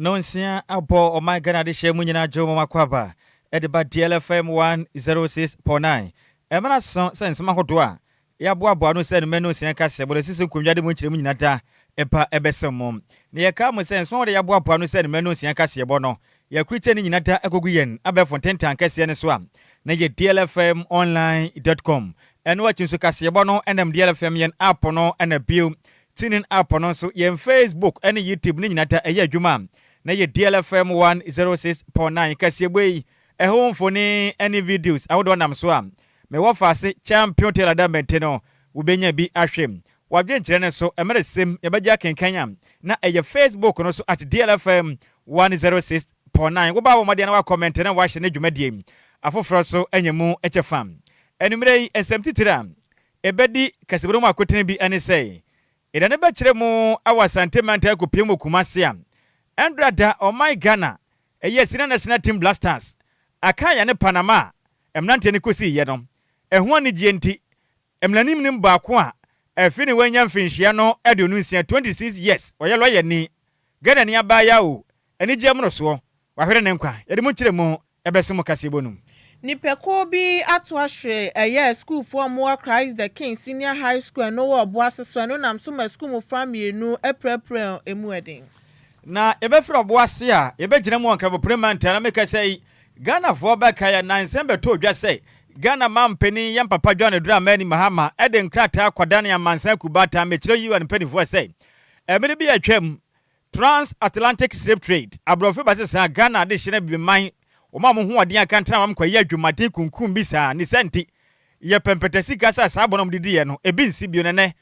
Nonsia abɔ ɔman Ghana adehyeɛ mu nyinaa dwo moma kwaba ɛde ba DLFM 106.9. Ɛmana so sɛ nsɛm ahodoɔ a yɛaboaboa no sɛ no mɛno nsia ka sɛ bɔde sisi nkonnwa de mu nkyerɛmu nyina da ɛba ɛbɛsɛm mu. Na yɛka mo sɛ nsɛm a wɔde yɛaboaboa no sɛ no mɛno nsia ka seɛbɔ no, yɛakurikyɛ no nyina da akɔgu yɛn abɛɛfo ntentan kɛseɛ no so a na yɛ dlfmonline.com. Ɛno akyi nso, kaseɛbɔ no ɛnam DLFM yɛn app no, ɛna bio TuneIn app no nso, yɛn Facebook ɛne YouTube ne nyina da ɛyɛ adwuma na yɛ DLFM 106.9. Kaseɛbɔ yi ɛho mfoni ne videos ahodoɔ nam so a mewɔ faase Champion Taylor da mmɛnte no, wobɛnya bi ahwɛ. Wadwenkyerɛ no so ɛmɛrɛ sɛm yɛbɛgye akenkan a na ɛyɛ Facebook no so @DLFM 106.9. Woba wɔ mmɔdeɛ na wa comment na wahyɛ ne dwumadie afoforɔ so anya mu kyɛ fam. Anwummerɛ yi, nsɛm titiri a ɛbɛdi kasaburo mu akotene bi ne sɛ ɛda ne bɛkyerɛ mu awɔ Asante Mantam akɔpie mu Kumase a ɛndra da ɔman Ghana ɛyɛ senior national team Black Stars aka yɛ ne Panama a mmeranteɛ no kɔsiiɛ no ɛho anigyeɛ nti, mmaranim no baako a ɛfi ne wanya mfinhyia no 26, 26 years, ɔyɛ lɔyɛni, Ghana ni abaayewa o, anigyeɛ mmoro soɔ wahwere ne nkwa. Yɛde mu nkyerɛ mu ɛbɛso mu kaseɛbɔ no mu. Nipakuo bi ato ahwere ɛyɛ sukuufoɔ a wɔwɔ Christ the King Senior High School ɛno wɔ Ɔboase so. Ɛno nam so ma sukuu mmɔfra mmienu apirapira emu ɛden. Na yɛbɛfiri Ɔboase a yɛbɛgyina mu wɔ Nkrabopire mantam. Na meka sɛ yi Ghanafoɔ bɛka yɛ nansɛm bɛtɔ odwa sɛ Ghana ma mpanin yɛn papa John Dramani Mahama ɛde nkrataa kɔdane amansan kubata mekyerɛ yi wɔ ne mpanimfoɔ sɛ ɛmere bi atwam Transatlantic Slave Trade, aborɔfo bɛsesa Ghana de hyɛ no bibiman wɔn a wɔn ho ɔden akantena wɔn kɔyɛ adwumaden kunkum bi saa ne sɛ nti yɛpɛ mpɛtɛ sika sɛ saa bɔ no wɔn didiɛ no ebi nsi bio. Nɛnɛ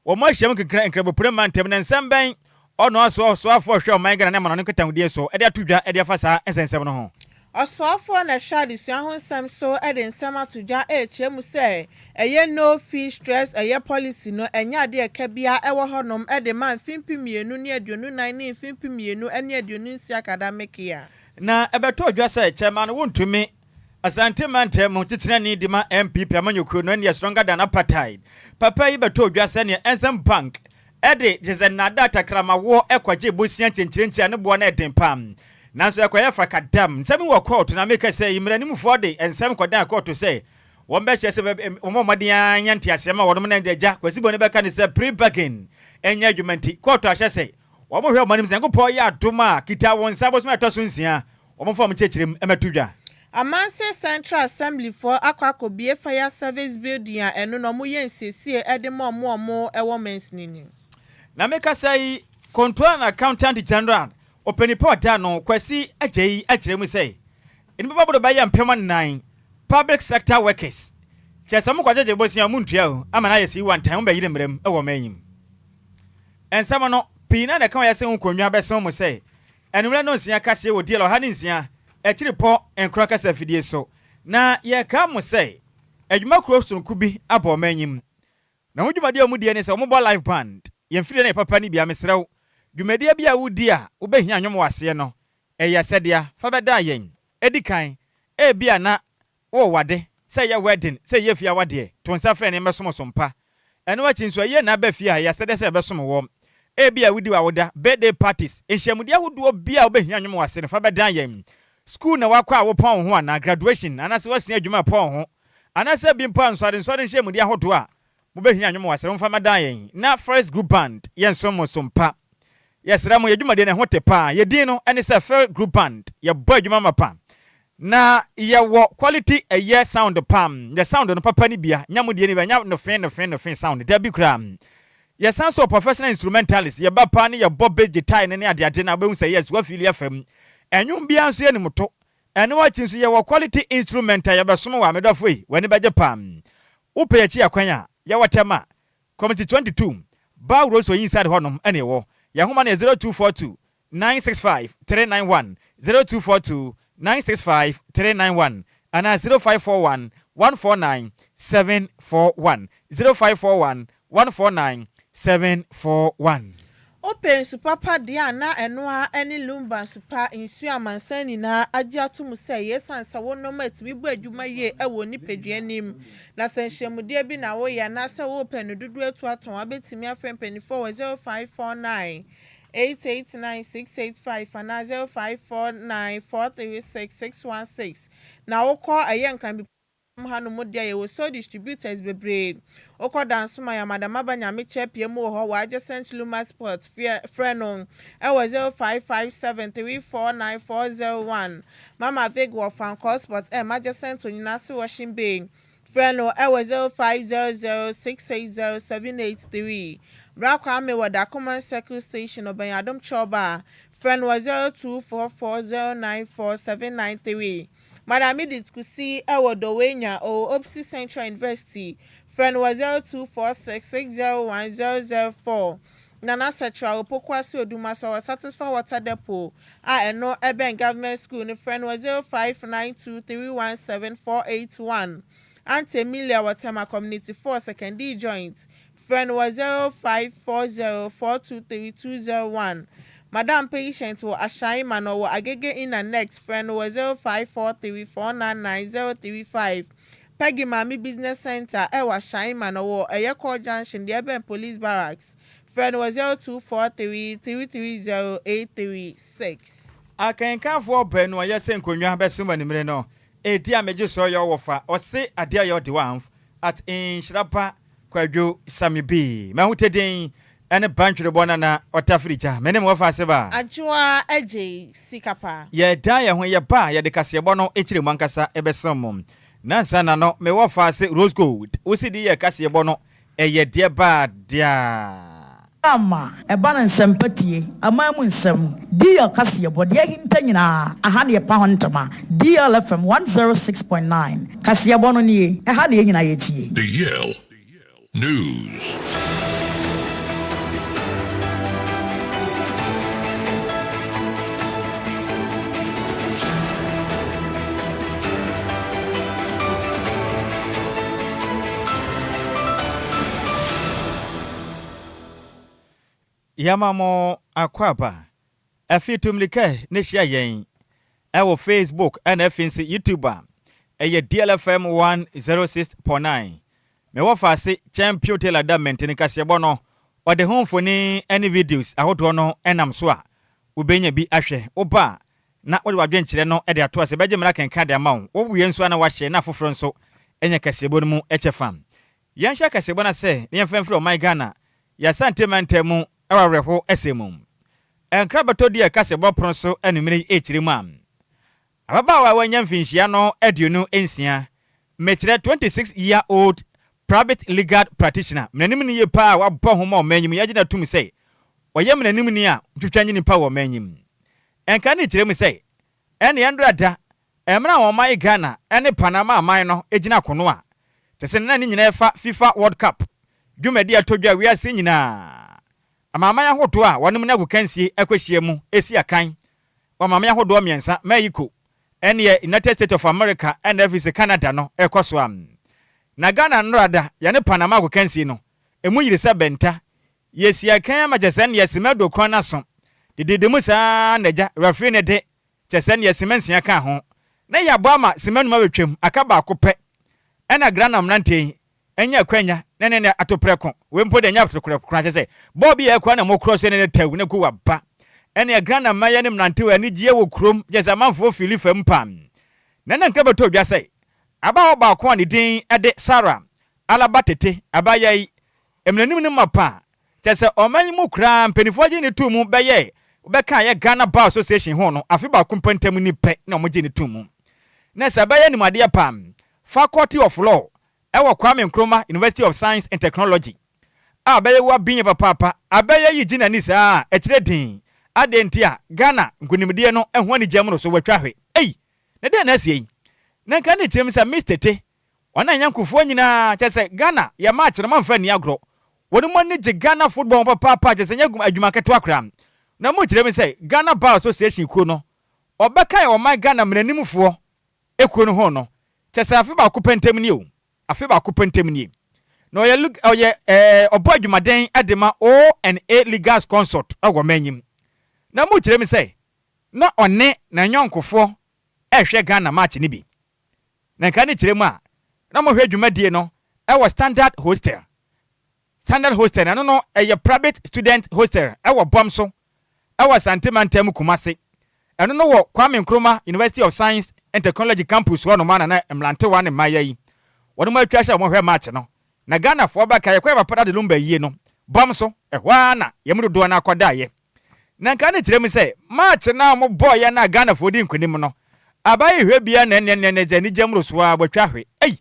wɔn ahyia mu kekra Nkrabopire mantam na nsɛm bɛn ɔno aso ɔsoafoɔ hwɛ ɔman Ghana ne amano ne nkitahodie so ɛde ato dwa ɛde afa saa nsɛnsɛm no ho? Ɔsoafoɔ na ɛhwɛ adesua ho nsɛm so de nsɛm ato dwa ɛrekyerɛ mu sɛ ɛyɛ no fee stress ɛyɛ policy no ɛnyɛ adeɛ ɛka bia ɛwɔ hɔnom de ma mfimpi 224 ne mfimpi 226 academic year. Na ɛbɛtɔ dwa sɛ Chairman Wontumi, Asante mantam mu titenani de ma NPP amanyɔkuo no, ɛneɛ stronger than apartheid papa yi bɛtɔ dwa sɛ neɛ Exim Bank ɛde gye sɛ nnada takramawoɔ ɛkɔgye bosia nkyɛnkyerɛnkyerɛ a ne boɔ no ɛden pam, nanso ɛkɔyɛ frakadam. Nsɛm wɔ kɔɔto na meka sɛ mmaranimfoɔ de nsɛm kɔdan kɔɔto sɛ wɔn bɛhyɛ sɛ wɔn mmɔden anya nteaseɛ ma wɔnom na agya Kwasi Bɔne bɛka ne sɛ plea bargain ɛnyɛ adwuma, nti kɔɔto ahyɛ sɛ wɔn hwɛ wɔn anim sɛ Nyankopɔn yɛ adom a kita wɔn nsa bosom a ɛtɔ so 6 wɔn fa wɔn kyerɛkyerɛ mu ɛmɛto dwa. Amanse Central Assemblyfoɔ akɔ akɔbie fire service building a ɛno na ɔmo yɛ nsiesie ɛde ma ɔmo a ɔmo ɛwɔ mansini nim. Na meka sɛ yi Controller and Accountant General ɔpanipa ɔda no Kwasi Agya yi akyerɛ mu sɛ nnipa bɛboro bɛyɛ 4000 public sector workers kyerɛ sɛ mokɔgyegye bosia mu ntua o ama no ayɛ sɛ yi wantan mobɛyere mmerɛm ɛwɔ ɔman yi mu. Ɛnsɛm no pii na ɛka wɔyɛ sɛ ho nkonnwa bɛsɛn mu sɛ ɛnummerɛ no nsia kaseɛ wɔ DL 106 akyiri pɔ nkora kasa afidie so. Na yɛka mo sɛ adwuma kuro sononko bi abɔ ɔman yi mu na ho dwumadie a wɔn die ne sɛ wɔbɔ live band. Yɛn fidie no yɛ papa no bia. Mesrɛ wo, dwumadie bi a wodi a wobɛhia nnwom wɔ aseɛ no, ɛyɛ sɛdeɛ fa bɛda yɛn. Ɛdi kan, ebi a na wɔwɔ sɛ ɛyɛ wedding, sɛ ɛyɛ fie awadeɛ, to nsa frɛ ne mmɛsom so mpa. Ɛno akyi nso, ɛyɛ na aba fie a ɛyɛ sɛdeɛ sɛ ɛbɛsom wɔ. Ebi a wodi w'awoda, birthday parties, nhyiamudeɛ ahodoɔ bi a wobɛhia nnwom wɔ ase no, fa bɛda yɛn. School na wakɔ a wopɔn wo ho anaa graduation anaasɛ woasua adwuma a pɔn wo ho anaasɛ bi mpo a nsɔre nsɔre nhyiamudeɛ ahodoɔ a mobɛhia nnwom wɔ ase no, momfa mɛda yɛn na First Group Band yɛnsom mo so mpa. Yɛsrɛ mo, yɛ dwumadie no ɛho te paa. Yɛdin no ɛne sɛ Phil Group Band. Yɛbɔ adwuma ma pa na yɛwɔ quality, ɛyɛ sound pam. Yɛ sound no papa no bia nya mo deɛ no bia nya no fe no fe no fe sound da bi koraa. Yɛsan so professional instrumentalist. Yɛba paa ne yɛbɔ bass guitar ne adeade na wobɛhu sɛ yes, wafili afam. Ɛnwom biara nso yɛnim to. Ɛno akyi nso, yɛwɔ quality instrument a yɛbɛsom wɔ amedɔfo yi w'ani bɛgye pam. Wopɛ yɛkyi akwan a yɛwɔ Tɛm Community 22 Bar Rose inside hɔnom ɛne ɛwɔ. Yɛn homa no yɛ 0242 965 391, 0242 965 391 anaa 0541 149 741, 0541 149 741. Wopɛ nsu papa deɛ a, na ɛno a ne Lumba nsupa, nsuo amansan nyinaa agye ato mu sɛ yɛsiane sɛ wonom atumi bɔ adwuma yie wɔ nipadua anim. Na sɛ nhyɛmudeɛ bi na woyɛ anaasɛ wopɛ no dodoɔ atu atɔn, wabɛtumi afrɛ mpanimfoɔ wɔ 0549 889 685 anaa 0549 436 616. Na wokɔ ɛyɛ Nkran hanom deɛ, yɛwɔ so distributors bebree. Wokɔ Dansoma yɛ Madam Aba Nyamekyɛ pie mu wɔ hɔ wɔ adjacent Luma Sport, frɛ no ɛwɔ 0557349401. Mama Vig wɔ Fankɔ Sport adjacent Onyinase Washing Bay, frɛ no ɛwɔ 0500660783. Bra Kwame wɔ Dakoman Circle Station, ɔbɛn Adom Chɔba, frɛ no wɔ 0244094793. Madam Edith Kusi ɛwɔ Dɔwenya, ɔwɔ Opsi Central University, frɛ no wɔ 0246601004. Nana Sɛkyerɛ Opokuase Odumasa wɔ Satisfy Water Depot a ɛno ɛbɛn Government School no, frɛ no wɔ 0592317481. Aunty Emilia wɔ Tema Community 4 Secondary Joint, frɛ no wɔ 0540423201. Madam Patient wɔ Ahyɛnma na ɔwɔ Agege Inn Annex, frɛ no wɔ 0543499035. Peggy Maame Business Center ɛwɔ Ahyɛnma na ɔwɔ ɛyɛ Kɔɔ Junction deɛ ɛbɛn Police Barracks, frɛ no wɔ 0243330836. Akankanfoɔ baanu a yɛsɛ nkonnwa bɛsom animere no ɛdi a megye sɛ ɔyɛ ɔwɔ ɔse adeɛ a yɛ ɔde wamf at Nhyiraba Kwadwo Sami bi mahu den ɛne bantwerebɔ nana ɔtafiri gya mene me wɔfa ase ba. Adwoa Agye Sika Pa. Yɛda yɛn ho yɛba a yɛde kaseɛbɔ no kyerɛ mu ankasa ɛbɛsɛm mo nansa na no mewɔ fa ase Rose Gold wosi de yɛ kaseɛbɔ no ɛyɛ deɛ baa deɛ. Ama ɛba no nsɛmpa tie, aman mu nsɛm, DL kaseɛbɔ deɛ ahinta nyinaa, aha ne yɛpa ho ntoma. DL FM 106.9 kaseɛbɔ no nie, ɛha ne yɛn nyinaa yɛtie. DL News. Yɛma mo akɔ afi tumlikɛ ne hyia yɛn ɛwɔ Facebook ɛna afei nso YouTube a ɛyɛ DLFM 106.9. Mewɔ faase Champion Taylor da mmɛntene kaseɛbɔ no ɔde ho mfoni ne videos ahodoɔ no ɛnam so a wobɛnya bi ahwɛ. Woba a na wode wadwenkyerɛ no de ato ase, bɛgye mmara kenka de ama wo. Wowie nso a na wahyɛ na afoforɔ nso ɛnya kaseɛbɔ no mu ɛkyɛ fam. Yɛnhyɛ kaseɛbɔ no sɛ ne yɛmfa mfiri ɔman Ghana yɛasante mantam mu ɛwɔ awerɛho ɛsɛ mu. Ɛnkra bɛtɔ di a kaseɛbɔ pono so anumere yi ɛkyerɛ mu a ababaawa a wanya mfinhyia no 26, mekyerɛ 26 year old private legal practitioner, mmenanim ni yie paa a wabɔ ho ma ɔman yi mu yɛagye no atum sɛ ɔyɛ mmenanim ni a ntwitwa nye nipa wɔ ɔman yi mu. Ɛnka ne kyerɛ mu sɛ ɛne ɛndora da ɛmmerɛ a ɔman Ghana ɛne Panama aman no gyina kono a kyɛ sɛ nna ne nyinaa ɛfa FIFA World Cup dwumadi atɔ dwa wiase nyinaa amanaman ahodoɔ a wɔnom no agokansie akɔhyia mu ɛsi akan wɔ amanaman ahodoɔ mmiɛnsa, Mexico ɛneɛ United States of America ɛna afei sɛ Canada no ɛkɔ so a na Ghana nnora yɛne Panama agokansie no ɛmu yiri sɛ bɛnta yɛsi akan ama kyɛ sɛ neɛ sima do kwan no so dedede mu saa na agya referee ne de kyɛ sɛ neɛ sima 6 ka ho na yɛabɔ ama sima 5 abɛtwam aka baako pɛ ɛna Ghana mmeranteɛ yi ɛnyɛ akwanya na ne atoprɛko wei mpo de ɛnyɛ atoprɛko koraa kyɛ sɛ bɔɔl bi yɛ ɛkora na mokorɔ so ne ne taw ne gu waba ɛne Ghana mmayɛ ne mmeranteɛ anigyeɛ wɔ kurom kyɛ sɛ amanfoɔ fili fam pam na ne nka bɛtɔ dwa sɛ abaawa baako a ne din de Sarah Alaba Tete abaayewa yi mmenanim no ma pa kyɛ sɛ ɔman yi mu koraa mpanimfoɔ gye ne to mu bɛyɛ bɛka yɛ Ghana Bar Association ho no afe baako mpantam ni pɛ na wɔn gye ne to mu na sɛ ɛbɛyɛ nimadeɛ pam Faculty of Law ɛwɔ Kwame Nkrumah University of Science and Technology a bɛyɛ wa binyɛ papaapa abɛyɛ yi gyina ni saa ɛkyerɛ din adeɛ nti a Ghana nkonimdie no ɛho anigye mu no so wɔatwa hwɛ ei na deɛ na asie yi na nka ne kyerɛ mu sɛ Miss Tete ɔne anyankofoɔ nyinaa kyɛ sɛ Ghana yɛ match no mamfa ni agorɔ wɔn mu ani gye Ghana football papaapa kyɛ sɛ nyɛ adwuma ketewa koraa na mu kyerɛ mu sɛ Ghana Bar Association kuo no ɔbɛka ɔman Ghana mmeranimfoɔ ekuo no ho no kyɛ sɛ afe baako pɛ ntam nie o, afe baako pɛ ntam nie na ɔyɛ ɔyɛ ɔbɔ adwumaden de ma O and A Legal Consult ɛwɔ manyim na mu kyerɛ mu sɛ na ɔne n'anyɔnkofoɔ ɛrehwɛ Ghana match no bi na nka ne kyerɛ mu a na mohwɛ dwumadie no ɛwɔ Standard Hostel. Standard Hostel ɛno no ɛyɛ private student hostel ɛwɔ bɔm so. Ɛwɔ Asante mantam mu Kumase. Ɛno no wɔ Kwame Nkrumah University of Science and Technology campus hɔ nom a na na mmerantewa ne mmayewa yi wɔnom atwa ahyia a wɔhwɛ match no. Na Ghanafoɔ bɛka yɛkɔ yɛ papa Daddy Lumba yie no bam so, ɛhɔ ara na yɛn mu dodoɔ no ara kɔdaeɛ. Na nka ne kyerɛ mu sɛ match no a wɔbɔeɛ no a Ghanafoɔ dii nkunim no, abayɛ hwɛ biara na ɛneɛ neɛ neɛ anigyeɛ mmorosoɔ ara wɔatwa ahwe. Ei!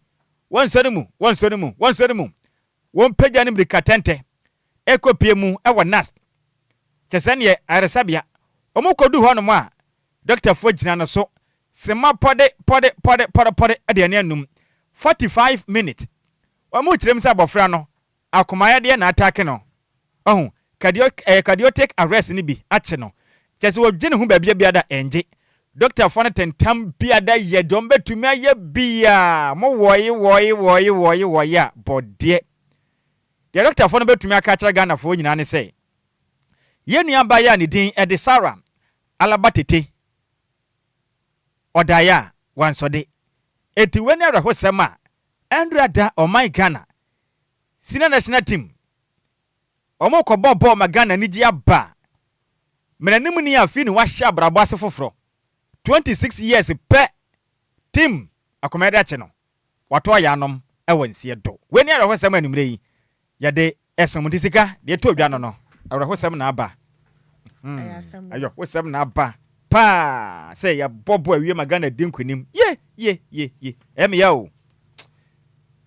Wɔnsɔ ne mu, wɔnsɔ ne mu, wɔnsɔ ne mu. Wɔmpagya no mmirikatɛntɛ kɔpue mu wɔ NAST, kyerɛ sɛ neɛ ayaresabea. Wɔkɔdu hɔnom a, dɔktafoɔ gyina no so sema pɔde pɔde pɔde pɔde pɔde aduane anum, 45 minutes. Wɔkyerɛ mu sɛ abɔfra no, akomayadeɛ na ataake no. Wahu? Cardio, ɛyɛ cardiotic arrest no bi akye no. Kyerɛ sɛ wɔgye ne ho baabi biara da ɛngye. Dɔktafoɔ no tentam biada yɛ deɛ wɔbɛtumi ayɛ biara. Mo wɔye wɔye wɔye wɔye wɔye a, bɔdeɛ. Deɛ dɔktafoɔ no bɛtumi aka akyerɛ Ghanafoɔ nyinaa ne sɛ, yɛn nuabaa yi a ne din de Sarah Alaba Tete, ɔdaeɛ a wansɔ de. Enti wei ne awerɛhosɛm a ɛndra da ɔman Ghana Senior National Team wɔn rekɔbɔ bɔɔl ma Ghana anigye aba. Mmaranimni a afei na wahyɛ abrabɔ ase foforɔ, 26 years pɛ, team Akomaɛde akye no. Wɔatɔ ayanom wɔ nseɛ do. Wei ne awerɛhosɛm a anwummerɛ yi yɛde resom. Nti sika deɛ ɛtɔ dwa no no, awerɛhosɛm na aba. Hmm, awerɛhosɛm na aba paa sɛ yɛbɔ bɔ awie ma Ghana di nkonim. Ye, ye, ye, ye. Ɛyɛ me ya o.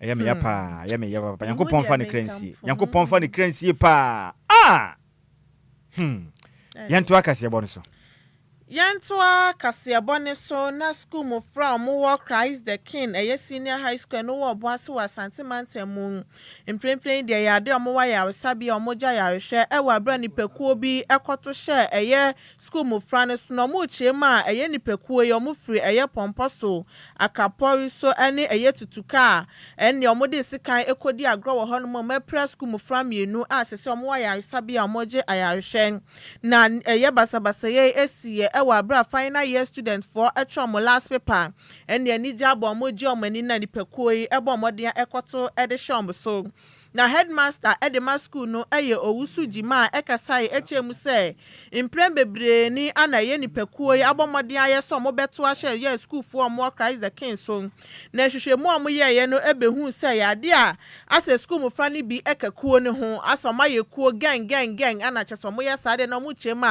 Ɛyɛ me ya hmm. paa, ɛyɛ me ya papa. Nyankopɔn fa ne kra nsie. Nyankopɔn fa ne kra nsie paa. Ah! Hmm. Yɛnto akaseɛbɔ no so. Yɛntoa kaseɛbɔ no so na sukuu mmofra a wɔwɔ Christ the King ɛyɛ Senior High School ɛno wɔ Obuasi wɔ Asante mantam mu. Mprempren yi deɛ ɛyɛ adeɛ a wɔwɔ ayaresabea a wɔgye ayarehwɛ ɛwɔ aberɛ a nnipakuo bi kɔto hyɛɛ ɛyɛ sukuu mmofra no so na wɔrekyerɛ mu a ɛyɛ nnipakuo yi wɔfiri ɛyɛ Pɔmpɔ so, Akapɔre so ɛne ɛyɛ Tutuka a ɛnneɛ wɔde sekan kɔdi agorɔ wɔ hɔnom a wɔapira sukuu mmofra mmienu a sɛsɛ wɔwɔ ayaresabea a wɔregye ayarehwɛ. Na ɛyɛ basabasayɛ yi siiɛ wɔ aberɛ a final year student foɔ twerɛ wɔn last paper ɛne anigye abɔ wɔn regye wɔn ani na nipakuo yi bɔ mmɔden kɔto de hyɛ wɔn so. Na headmaster de ma school no yɛ Owusu Gyimah kasaeɛ kyerɛɛ mu sɛ mprɛn bebree ni a na ɛyɛ nipakuo yi abɔ mmɔden ayɛ sɛ wɔbɛto ahyɛ yɛ sukuufoɔ a wɔwɔ Christ the King so. Na nhwehwɛmu a wɔyɛeɛ no bɛhuu sɛ ɛyɛ adeɛ a asɛ sukuu mmofra no bi ka kuo no ho, asɛ wɔayɛ kuo gɛn gɛn gɛn ana kyerɛ sɛ wɔyɛ saa deɛ na wɔkyerɛ mu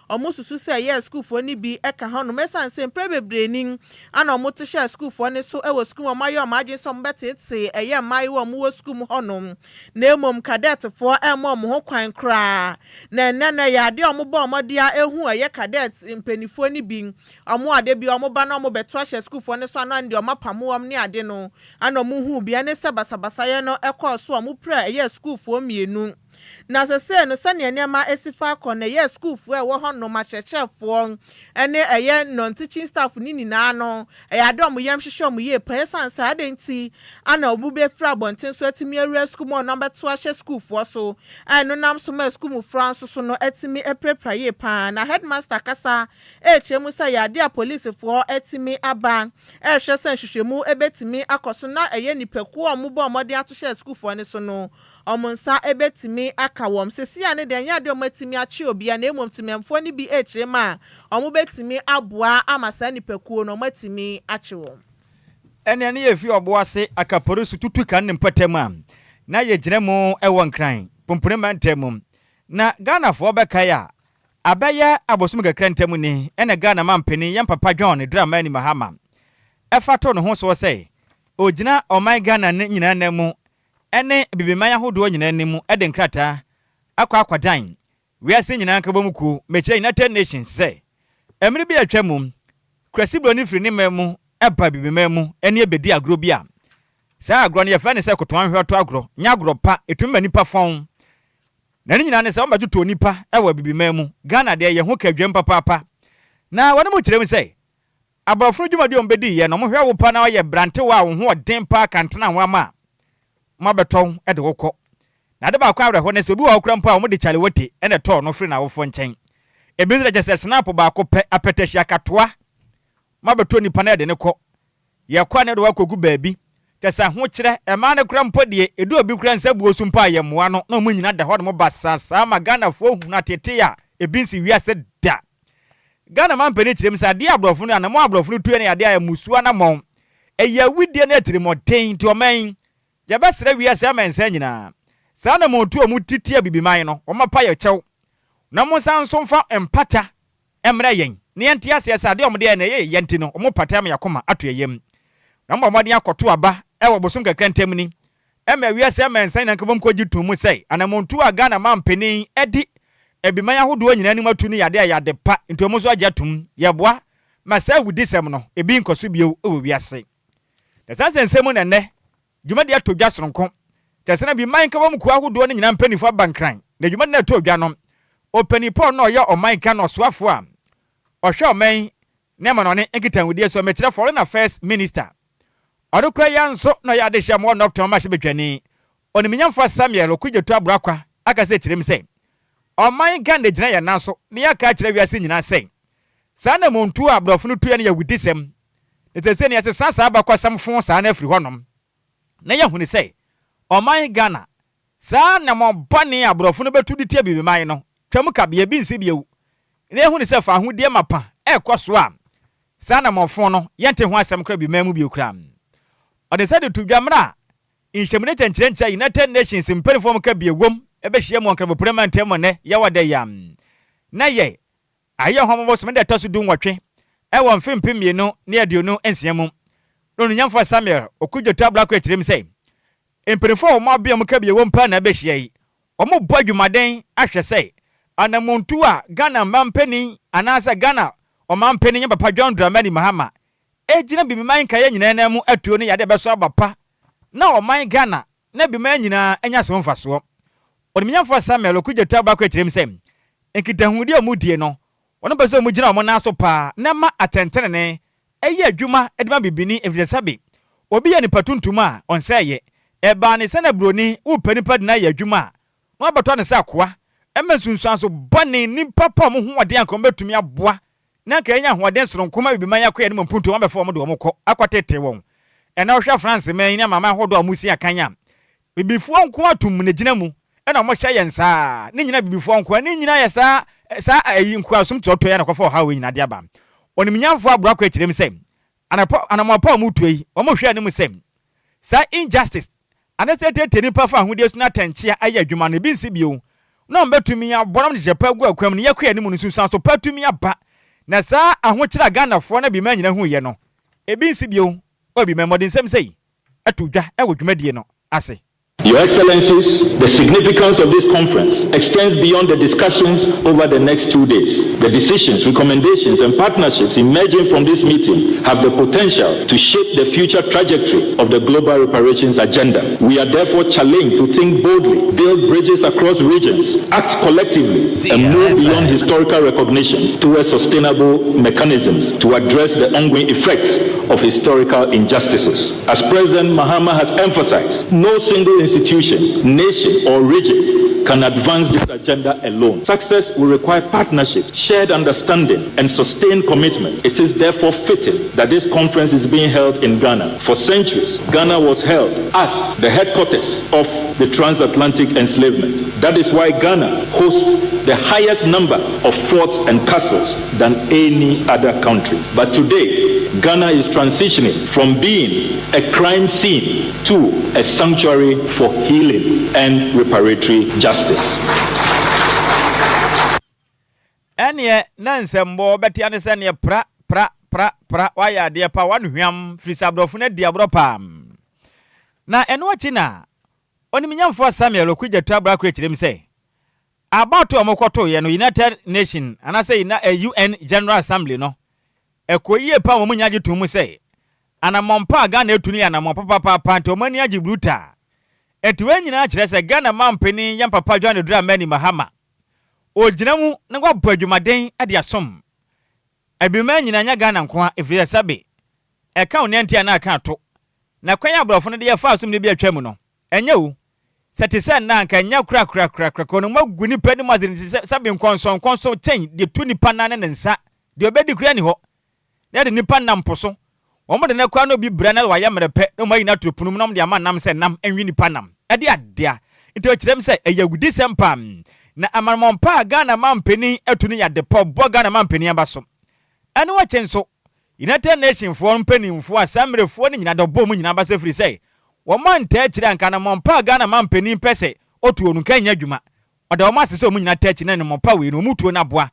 a wɔsusu sɛ ɛyɛ a sukuufoɔ no bi ka hɔnom ɛsiane sɛ mprɛ bebree ni ana wɔte hyɛ sukuufoɔ no so wɔ sukuu mu a wɔayɛ wɔn adwene sɛ wɔbɛteetee ɛyɛ mmaayewa a wɔwɔ sukuu mu hɔnom na mmom kadɛtfoɔ mma wɔn ho kwan koraa na ɛnnɛ no ɛyɛ adeɛ a wɔbɔɔ mmɔden a ɛhu ɛyɛ kadɛt mpaninfoɔ no bi wɔn a da bi wɔba na wɔbɛto ahyɛ sukuufoɔ no so ano ano deɛ wɔapamo wɔn ne ade no Ana wɔhuu bea ne sɛ basabasayɛ no kɔɔ so a wɔpiraa ɛyɛɛ sukuufoɔ mmienu. Na sesei no sɛdeɛ nneɛma si fa kɔ no ɛyɛɛ sukuufoɔ a ɛwɔ hɔ nom, akyerɛkyerɛfoɔ ne ɛyɛ non-teaching staff no nyinaa no ɛyɛ adeɛ a wɔn yam hyehye wɔn yie paa ɛsiane sɛ adɛn nti ana obi bɛfiri abɔnten so atumi awura sukuu mu a ɔno abɛto ahyɛ sukuufoɔ so a ɛno nam so ma sukuu mmofra nso so no atumi apirapira yie paa. Na headmaster kasa rekyerɛ mu sɛ ɛyɛ adeɛ a polisifoɔ atumi aba rehwɛ sɛ nhwehwɛmu bɛtumi akɔ so na ɛyɛ nnipakuo a wɔbɔɔ mmɔden ato hyɛɛ sukuufoɔ no so no, wɔn nsa bɛtumi aka wɔn. Seesei ara no deɛ, ɛnyɛ adeɛ a wɔatumi akye obiara na mmom temamfoɔ no bi rekyerɛ mu a wɔbɛtumi aboa ama saa nnipakuo no wɔatumi akye wɔn. Ɛnneɛ na yɛfi ɔbo ase Akapori so tutu kan ne mpɔtam a na yɛgyina mu wɔ Nkran, Pumpuni mantam mu. Na Ghanafoɔ bɛkae a, Abɛyɛ abosom kakra ntam ni na Ghana manpanin yɛn papa John Dramani Mahama fa too ne ho soɔ sɛ ɔgyina ɔman Ghana no nyinaa nan mu ne Abibiman ahodoɔ nyinaa anim de nkrataa akɔ akɔdan wiase nyinaa nkabom kuo, mekyerɛ United Nations, sɛ mmere bi a atwa mu Kwasi Broni firi ne man mu ba Abibiman mu ne ɛbɛdi agorɔ bi a saa agorɔ no yɛfrɛ no sɛ kotoanhwɛɔto agorɔ, nyɛ agorɔ pa, ɛtumi ma nipa fɔn. Na ne nyinaa ne sɛ wɔbɛtotɔ onipa wɔ Abibiman mu. Ghana deɛ yɛn ho ka dwam papaapa. Na wɔn mu kyerɛ mu sɛ, aborɔfo no dwumadi a wɔbɛdiiɛ no, wɔhwɛ wo pa na woyɛ brantewa a wo ho ɔden paa ka ntena ho ama a, wɔabɛtɔ wo de wo kɔ. Na ade baako a awerɛho ne sɛ, obi wɔ hɔ koraa mpo a wɔde kyalewote na ɛtɔɔ no firi n'awofoɔ nkyɛn. Ebi nso deɛ kyerɛ sɛ snap baako pɛ, apɛtɛhye akatoa, wɔabɛtɔ nipa na yɛde no kɔ. Yɛkɔ a na yɛde wo akɔgu baabi. Kyerɛ sɛ ahokyerɛ, mmaa no koraa mpo deɛ, ɛdu obi koraa nsa buo so mpo a yɛmmoa no na wɔn nyina da hɔnom basaa saa ma Ghanafoɔ hunu atetee a ebi nsi wiase da. Ghana mampanin kyerɛ mu sɛ adeɛ a aborɔfo no anamɔn a aborɔfo no tuiɛ no yɛ adeɛ a mmusuo anamɔn, ɛyɛ awudie ne atirimuɔden nti ɔman yi yɛbɛsrɛ wiase amansan nyinaa saa anamɔntuo a wɔn ti tia Abibiman no wɔn apa yɛ kyɛw na wɔn nsan nso mfa mpata mmrɛ yɛn na yɛnte aseɛ sɛ adeɛ a wɔde yɛ no ɛyɛ yɛn nti no wɔn pata ama yɛn akoma ato yɛn yam na wɔbɔ mmɔden akɔto aba wɔ bosom kakra ntam ni ɛma wiase amansan nyinaa nkabom kɔgye tom mu sɛ anamontuo a Ghana mampanin adi Abiman ahodoɔ nyinaa anim atu no yɛ adeɛ a ɛyɛ ade pa nti wɔn nso agye atom. Yɛboa ma saa awudisɛm no ebi nkɔ so bio wɔ wiase. Na saa nsɛnsɛm mu na ɛnnɛ dwumadi atɔ dwa sononko kyerɛ sɛ na Abiman nkabom kuo ahodoɔ no nyinaa mpaninfoɔ aba Nkran na dwumadi no a ɛtɔɔ dwa no Ɔpanin Paul no a ɔyɛ ɔman Ghana ɔsoafoɔ a ɔhwɛ ɔman ne amanɔne nkitahodie so mekyerɛ Foreign Affairs Minister Ɔno koraa yi ara nso na ɔyɛ adehye a mowɔ Northtown mmarahyɛbadwani, Onimnyamfoɔ Samuel Okudzeto Abuakwa akasa akyerɛ mu sɛ, Ɔman Ghana gyina yɛn nan so na yɛaka akyerɛ wiase nyinaa sɛ, saa anamontuo a aborɔfo no tuiɛ no yɛ awudisɛm, na seesei no yɛsesa saa abakɔsɛm fo saa no afiri hɔnom na yɛahunu sɛ ɔman Ghana Saa anammɔn bɔne a aborɔfo no bɛtu de tia Abibiman no twam kabea bi nsi bio, na yɛahu no sɛ fawohodie mapa rekɔ so a saa anammɔnfo no yɛnte ho asɛm koraa Abibiman mu bio koraa. Ɔde nsa de to dwa mmerɛ a nhyiamu no kyɛnkyerɛnkyerɛ a United Nations mpanimfoɔ a wɔka bie wom bɛhyia mu wɔ Nkramopono mantam mu nnɛ Yawada yi a na yɛ Ayɛ ho bosome da ɛtɔ so dunwɔtwe wɔ mfe 2026 mu. Na Onunyamfoɔ Samuel Okudzeto Ablakwa kyerɛ mu sɛ, Mpanyinfoɔ a wɔn abea mu kabea wom paa na abɛhyia yi. Wɔrebɔ adwumaden ahwɛ sɛ anamontuo a Ghana manpanin anaasɛ Ghana ɔmanpanin Yɛn Papa John Dramani Mahama gyina Bibiman nkaeɛ nyinaa nan mu atuo no yɛ adeɛ a ɛbɛso aba pa na ɔman Ghana na Bibiman nyinaa anya so mfasoɔ. Onimnyamfoɔ Samuel Okudzeto Ablakwa kyerɛ mu sɛ, Nkitahodi a wɔdie no, wɔpɛ sɛ wɔgyina wɔn nan so paa na ɛma atɛntenenee yɛ adwuma de ma bibini efisɛ sɛbe obi yɛ nipa tuntum a ɔnsɛ yɛ. Ɛbaa ne sɛ na buroni repɛ nipa de no ayɛ adwuma a, na wabɛtɔ no sɛ akoa. Ɛma nsunsuanso bɔne, nnipa pa a wɔn ho wɔ den anka wɔbɛtumi aboa na anka yɛanya ahoɔden soronko ma bibiman akɔ yɛn anim mpuntuo, wɔabɛfa wɔn de wɔn kɔ akɔtetee wɔn. Ɛnnɛ wohwɛ France man yi ne amanaman ahodoɔ a wɔsi akan a, Bibifoɔ nko ara tum na gyina mu na wɔhyɛ yɛn saa, ne nyinaa Bibifoɔ nko ara, ne nyinaa yɛ saa saa ayi nkoasom toatoa yi na kɔfa ɔhaw wei nyinaa de aba. Onimnyamfoɔ Aburakwa kyerɛ mu sɛ, anapa anamɔn pa a wɔretuo yi, wɔhwɛ anim sɛ saa injustice anaasɛ atiatia nnipa fa ahodie so ne atɛnkyea ayɛ adwuma no ebi nsi bio na wɔbɛtumi abɔ na wɔde nhyehyɛ pa agu akwan mu no yɛkɔ anim no nsunsuanso pa atumi aba na saa ahokyere a Ghanafoɔ ne Abiman nyinaa huiɛ no ebi nsi bio wɔ Abiman mu. Ɔde nsɛm sei to dwa wɔ dwumadie no ase. Your Excellencies, the significance of this conference extends beyond the discussions over the next two days. The decisions, recommendations, and partnerships emerging from this meeting have the potential to shape the future trajectory of the global reparations agenda. We are therefore challenged to think boldly, build bridges across regions, act collectively, and move beyond historical recognition towards sustainable mechanisms to address the ongoing effects of historical injustices. As President Mahama has emphasized, no single institution, nation, or region can advance this agenda alone. Success will require partnership, shared understanding, and sustained commitment. It is therefore fitting that this conference is being held in Ghana. For centuries, Ghana was held as the headquarters of the transatlantic enslavement. That is why Ghana hosts the highest number of forts and castles than any other country. But today, Ghana is transitioning from being a crime scene to a sanctuary for healing and reparatory justice. Ɛneɛ na nsɛmbɔɔ bɛtea ne sɛ neɛ pra pra pra pra wayɛ adeɛ pa wano hwam firi sɛ aborɔfo no adi aborɔ paa. Na ɛno akyi na Onimnyamfoɔ Samuel Okudzeto Ablakwa kyerɛ mu sɛ abatoɔ a wɔkɔtoeɛ no United Nation anaasɛ UN General Assembly no ɛkɔɔ yie paa ma wɔn nyinaa gye too mu sɛ anammɔn pa a Ghana atu no yɛ anammɔn papapaapa nti wɔn ani agye brutaa. Enti wei nyinaa kyerɛ sɛ Ghana manpanin yɛn papa John Dramani Mahama ɔgyina mu na wabɔ adwumaden de asom Abibiman nyinaa nyɛ Ghana nko ara ɛfiri sɛ sɛbe ɛka wo nanti anaa ɛka ato na kwan a aborɔfo no de yɛ faa som no bi atwa mu no ɛnyɛ o sɛ te sɛ nnɛ a anka ɛnyɛ korakorakorakora kɔ no moagu nipa anim ase nti sɛ sɛbe nkɔnsɔnkɔnsɔn kyɛn deɛ tu nipa nan ne ne nsa deɛ ɔbɛdi koraa ni hɔ na yɛde nipa nam po so wɔn de no kɔ a na obi bra na wayɛ mmerɛ pɛ na wɔn ayi no ato pono mu na wɔn de ama nam sɛ nam nwe nipa nam ɛde adea nti ɔkyerɛ m sɛ ɛyɛ awudisɛm paa. Na amanmɔn pa a Ghana manpanin atu no yɛ ade pa ɔbɔ Ghana manpanin aba so. Ɛno akyi nso, United Nation foɔ mpaninfoɔ a saa mmerɛ foɔ no nyinaa de ɔbɔ wɔn nyinaa aba so ɛfiri sɛ wɔn antaa akyire anka anammɔn pa a Ghana manpanin pɛ sɛ ɔtuo no nka ɛnyɛ adwuma. Ɔda wɔn ase sɛ wɔn nyinaa taa akyi na anammɔn pa wei no wɔn tuo no aboa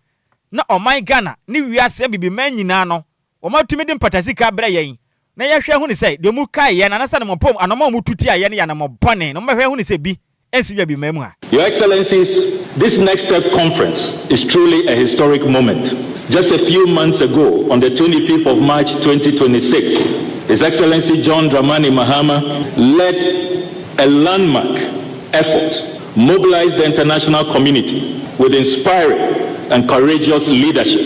na ɔman Ghana ne wiase abibiman nyinaa no wɔn atumi de mpata sika abrɛ yɛn na yɛhwɛ ahunu sɛ deɛ wɔn kae yɛn anaasɛ anammɔn pa anammɔn a wɔn tu tia yɛn no yɛ anammɔn bɔne na wɔn bɛhwɛ ahunu sɛ bi nsi wɔ abibiman mu ha. Your Excellencies, this Next Steps Conference is truly a historic moment. Just a few months ago, on the 25th of March 2026, His Excellency John Dramani Mahama led a landmark effort, mobilized the international community with inspiring and courageous leadership.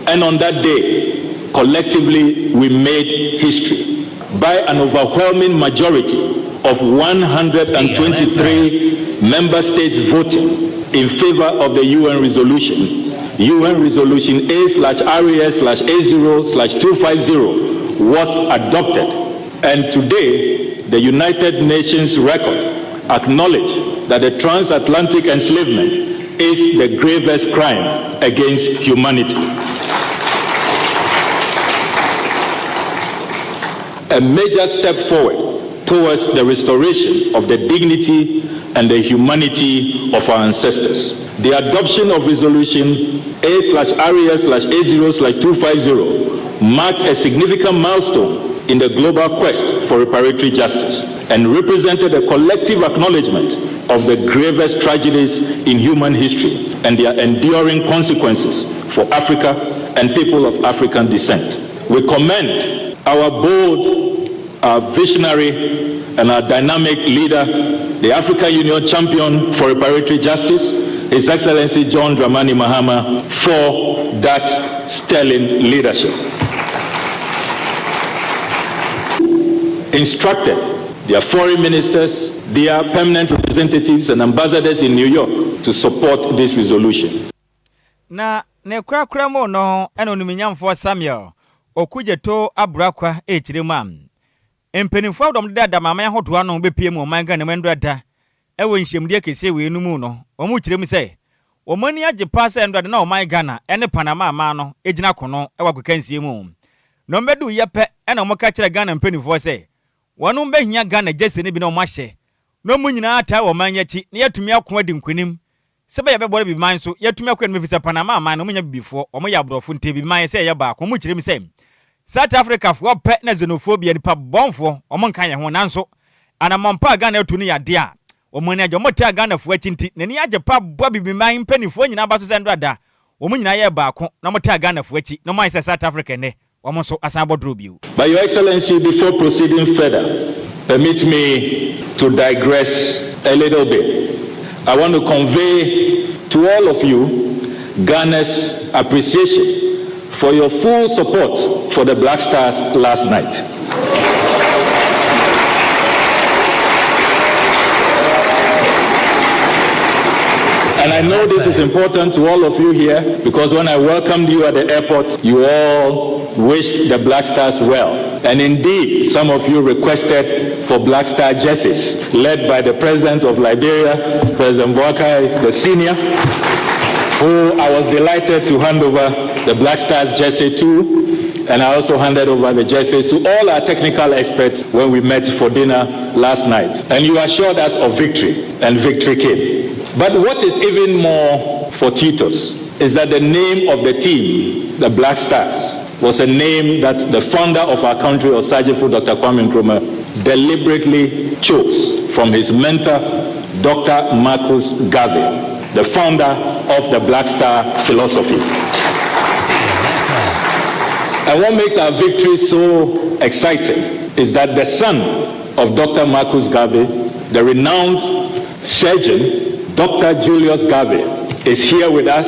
And on that day, collectively, we made history by an overwhelming majority of 123 member states voting in favor of the UN resolution. UN resolution A slash RAS slash A0 slash 250 was adopted. And today, the United Nations record acknowledged that the transatlantic enslavement is the gravest crime against humanity. A major step forward towards the restoration of the dignity and the humanity of our ancestors. The adoption of Resolution A slash RAS slash A0 slash 250 marked a significant milestone in the global quest for reparatory justice and represented a collective acknowledgement of the gravest tragedies in human history and their enduring consequences for Africa and people of African descent. We commend our bold, our visionary, and our dynamic leader, the African Union champion for reparatory justice, His Excellency John Dramani Mahama, for that sterling leadership. Instructed their foreign ministers, their permanent representatives and ambassadors in New York to support this resolution. Na ne korakora mu no ɛna onimnyamfoɔ Samuel Okudzeto Ablakwa ɛrekyerɛ mu a mpanimfoɔ a wɔde deda amanaman ahodoɔ ano bɛpie mu ɔman Ghana mu ndora da ɛwɔ nhyiamdeɛ kɛseɛ wei no mu no, wɔn kyerɛ mu sɛ wɔn ani agye paa sɛ ndora da na ɔman Ghana ɛne Panama aman no gyina kono ɛwɔ agokansie mu na wɔn bɛdu yɛ pɛ ɛna wɔn ka kyerɛ Ghana mpanimfoɔ sɛ wɔn bɛhia Ghana jersey no bi na wɔn ahyɛ na wɔn nyinaa taa wɔ ɔman yi akyi na yɛatumi ako adi nkonim sɛ bɛyɛ bɛbɔ bibiman so yɛatumi akɔ anim efisɛ Panama aman no wɔn nyɛ bibifoɔ, wɔn yɛ aborɔfo nti bibiman yɛ sɛ yɛyɛ baako. Wɔn kyerɛ mu sɛ South Africafoɔ pɛ na xenophobia nipa bɔnfoɔ wɔn nka yɛn ho, nanso anammɔn pa a Ghana atu no yɛ adeɛ a wɔn ani agye. Wɔn taa Ghanafoɔ akyi nti n'ani agye pa boa bibiman mpanimfoɔ nyinaa ba so sɛ ndora da wɔn nyinaa yɛ baako na wɔn taa Ghanafoɔ akyi na wɔn ayɛ sɛ South Africa nnɛ wɔn nso asan abɔ duro bio. But Your Excellency, before proceeding further, permit me to digress a little bit. I want to convey to all of you Ghana's appreciation for your full support for the Black Stars last night. And I know this is important to all of you here because when I welcomed you at the airport, you all wished the Black Stars well. And indeed, some of you requested for Black Star jerseys, led by the President of Liberia, President Boakai, the senior, who I was delighted to hand over the Black Stars jersey to. And I also handed over the jerseys to all our technical experts when we met for dinner last night. And you assured us of victory, and victory came. But what is even more fortuitous is that the name of the team, the Black Stars, was a name that the founder of our country, Osagyefo Dr. Kwame Nkrumah, deliberately chose from his mentor, Dr. Marcus Garvey, the founder of the Black Star philosophy. And what makes our victory so exciting is that the son of Dr. Marcus Garvey, the renowned surgeon, Dr. Julius Garvey, is here with us.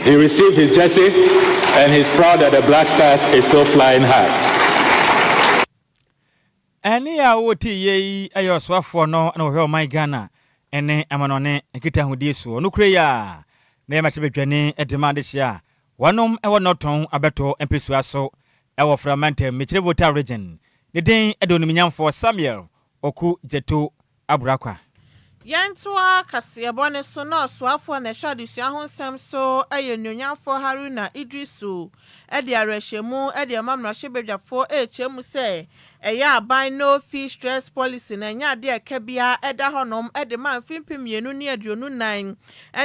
He received his jersey and he's proud that the Black Stars is still flying high. Ɛne a wɔte yie yi yɛ ɔsoafoɔ no na wɔhwɛ ɔman Ghana ɛne amanɔne nkitahodie soɔ no kure yi a na yɛmakyɛ badwane de ma adehyɛ a wɔnom ɛwɔ Nɔtɔn abɛtɔ mpɛsua so ɛwɔ Framantam, mekyerɛ Volta Region. Ne din ɛde Onimnyamfoɔ Samuel Okudzeto Ablakwa. Yɛntoa kaseɛbɔ no so na ɔsoafoɔ na ɛhwɛ adesua ho nsɛm so yɛ Onuonyamfoɔ Haruna Iddrisu de awerɛhyɛmu de ama mmarahyɛbadwafoɔ rekyerɛ mu sɛ ɛyɛ aban no fee stress policy na ɛnyɛ adeɛ a ɛka biara ɛda hɔnom de ma mfe 2024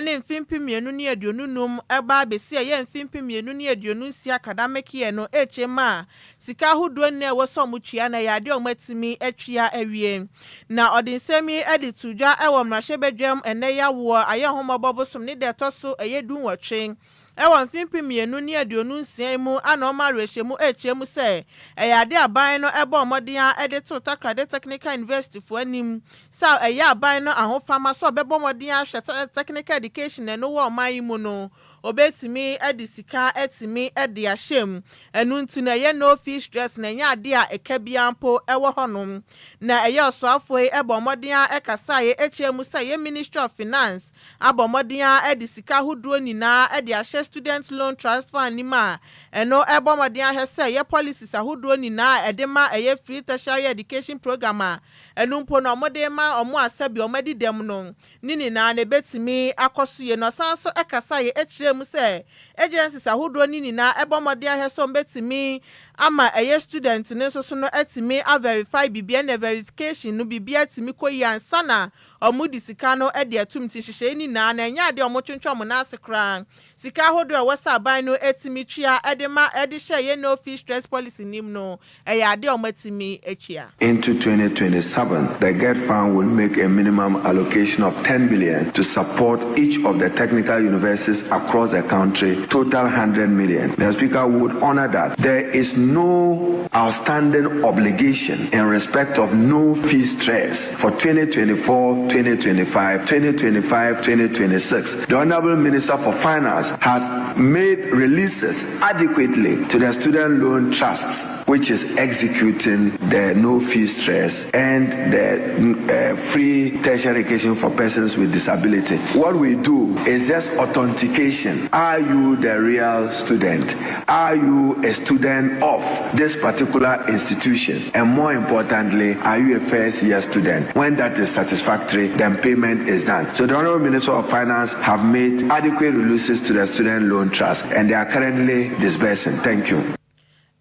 ne mfe 2025 ɛba abɛsi ɛyɛ mfe 2026 academic year no rekyerɛ mu a sika ahodoɔ nyinaa ɛwɔ sɛ ɔmo tua na ɛyɛ adeɛ a ɔmo atumi atua awie. Na ɔde nsɛm yi de to dwa wɔ mmarahyɛbadwam ɛnɛ yi awoɔ ayɛ nhomɔbɔ bosom ne deɛ ɛtɔ so ɛyɛ 18 ɛwɔ mfe 2026 mu ana ɔma awerɛhyɛmu ɛrekyerɛ mu sɛ ɛyɛ ade aban no ɛbɔ mmɔden a ɛde to Takoradi Technical University foɔ anim sɛ ɛyɛ aban no ahofama sɛ ɔbɛbɔ mmɔden ahwɛ technical education ɛno wɔ ɔman yi mu no obetumi de sika atumi de ahyɛ mu. Ɛno nti no ɛyɛ no fee stress na ɛnyɛ ade a ɛka bia mpo ɛwɔ hɔnom. Na ɛyɛ ɔsoafoɔ yi ɛbɔ mmɔden a ɛkasa yɛ akyerɛ mu sɛ ɛyɛ Ministry of Finance abɔ mmɔden a ɛde sika ahodoɔ nyinaa ɛde ahyɛ Student Loan Trust Fund nim a ɛno ɛbɔ mmɔden ahwɛ sɛ ɛyɛ policies ahodoɔ nyinaa ɛde ma ɛyɛ free tertiary education program a ɛno mpo na ɔmode ma ɔmo asɛbi ɔmo adi dɛm no ne nyinaa na ebetumi akɔ so yie. Na ɔsan so ɛkasa yɛ akyerɛ mu sɛ agencies ahodoɔ ne nyinaa ɛbɔ mmɔden ahwɛ sɛ ɔmbɛtumi ama ɛyɛ student ne nso so no atumi averify biribi ɛna verification no biribi atumi kɔ yie ansa na ɔmo de sika no de atum. Ti nhyehyɛe nyinaa na ɛnyɛ adeɛ a ɔmo twentwɛn ɔmo nan ase koraa. Sika ahodoɔ a ɛwɔ sɛ aban no atumi tua ɛde ma ɛde hyɛ ɛyɛ no fee stress policy nim no ɛyɛ adeɛ a ɔmo atumi atua. Into 2027, the GETFund will make a minimum allocation of 10 billion to support each of the technical universities across the country, total 100 million. The Speaker would honor that. There is no outstanding obligation in respect of no fee stress for 2024, 2025, 2025, 2026. The Honorable Minister for Finance has made releases adequately to the Student Loan Trusts, which is executing the no fee stress and the free tertiary education for persons with disability. What we do is just authentication. Are you the real student? Are you a student of this particular institution? And more importantly, are you a first year student? When that is satisfactory, then payment is done. So the Honorable Minister of Finance have made adequate releases to the Student Loan Trust and they are currently disbursing. Thank you.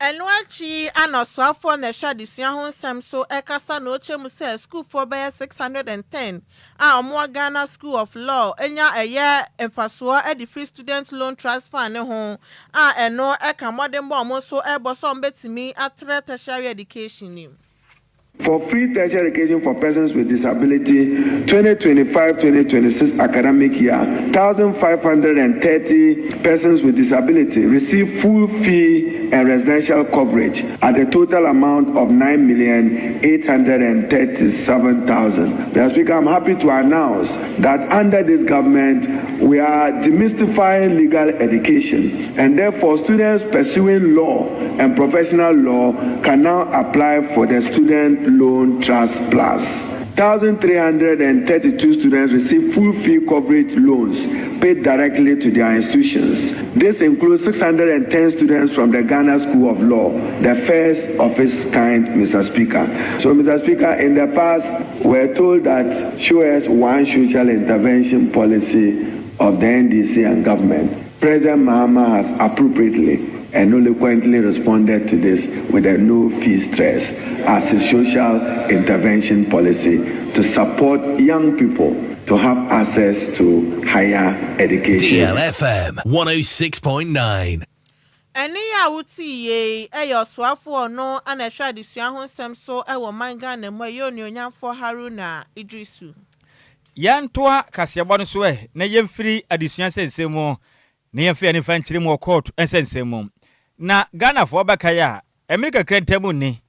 Ɛno akyi ana ɔsoafoɔ na ɛhwɛ adesua ho nsɛm so ɛkasa na ɔkyɛ mu sɛ sukuufoɔ bɛyɛ 610 a ɔmo Ghana School of Law anya ɛyɛ mfasoɔ de free Student Loan Trust Fund ne ho a ɛno ɛka mmɔdenbɔ ɔmo nso ɛbɔ sɛ ɔmo bɛtumi atrɛ tertiary education nim. For free tertiary education for persons with disability, 2025-2026 academic year, 1,530 persons with disability receive full fee and residential coverage at a total amount of 9,837,000. Mr. Speaker, I'm happy to announce that under this government, we are demystifying legal education, and therefore students pursuing law and professional law can now apply for the Student Loan Trust Plus. 1,332 students receive full fee coverage loans paid directly to their institutions. This includes 610 students from the Ghana School of Law, the first of its kind, Mr. Speaker. So, Mr. Speaker, in the past, we're told that show us one social intervention policy of the NDC and government. President Mahama has appropriately and eloquently responded to this with a no fee stress as a social intervention policy to support young people to have access to higher education. DLFM 106.9. Ɛne yɛ a wote yie ɛyɛ ɔsoafoɔ no ana ɛhwɛ adesua ho nsɛm so ɛwɔ man Ghana mu ɛyɛ Onuonyamfoɔ Haruna Idrisu. Yɛntoa kaseɛbɔ no so ɛ na yɛmfiri adesua nsɛnsɛm mu na yɛmfiri anifa nkyerɛ mu wɔ court nsɛnsɛm mu. Na Ghanafoɔ bɛkae a ɛmere kakra ntam ni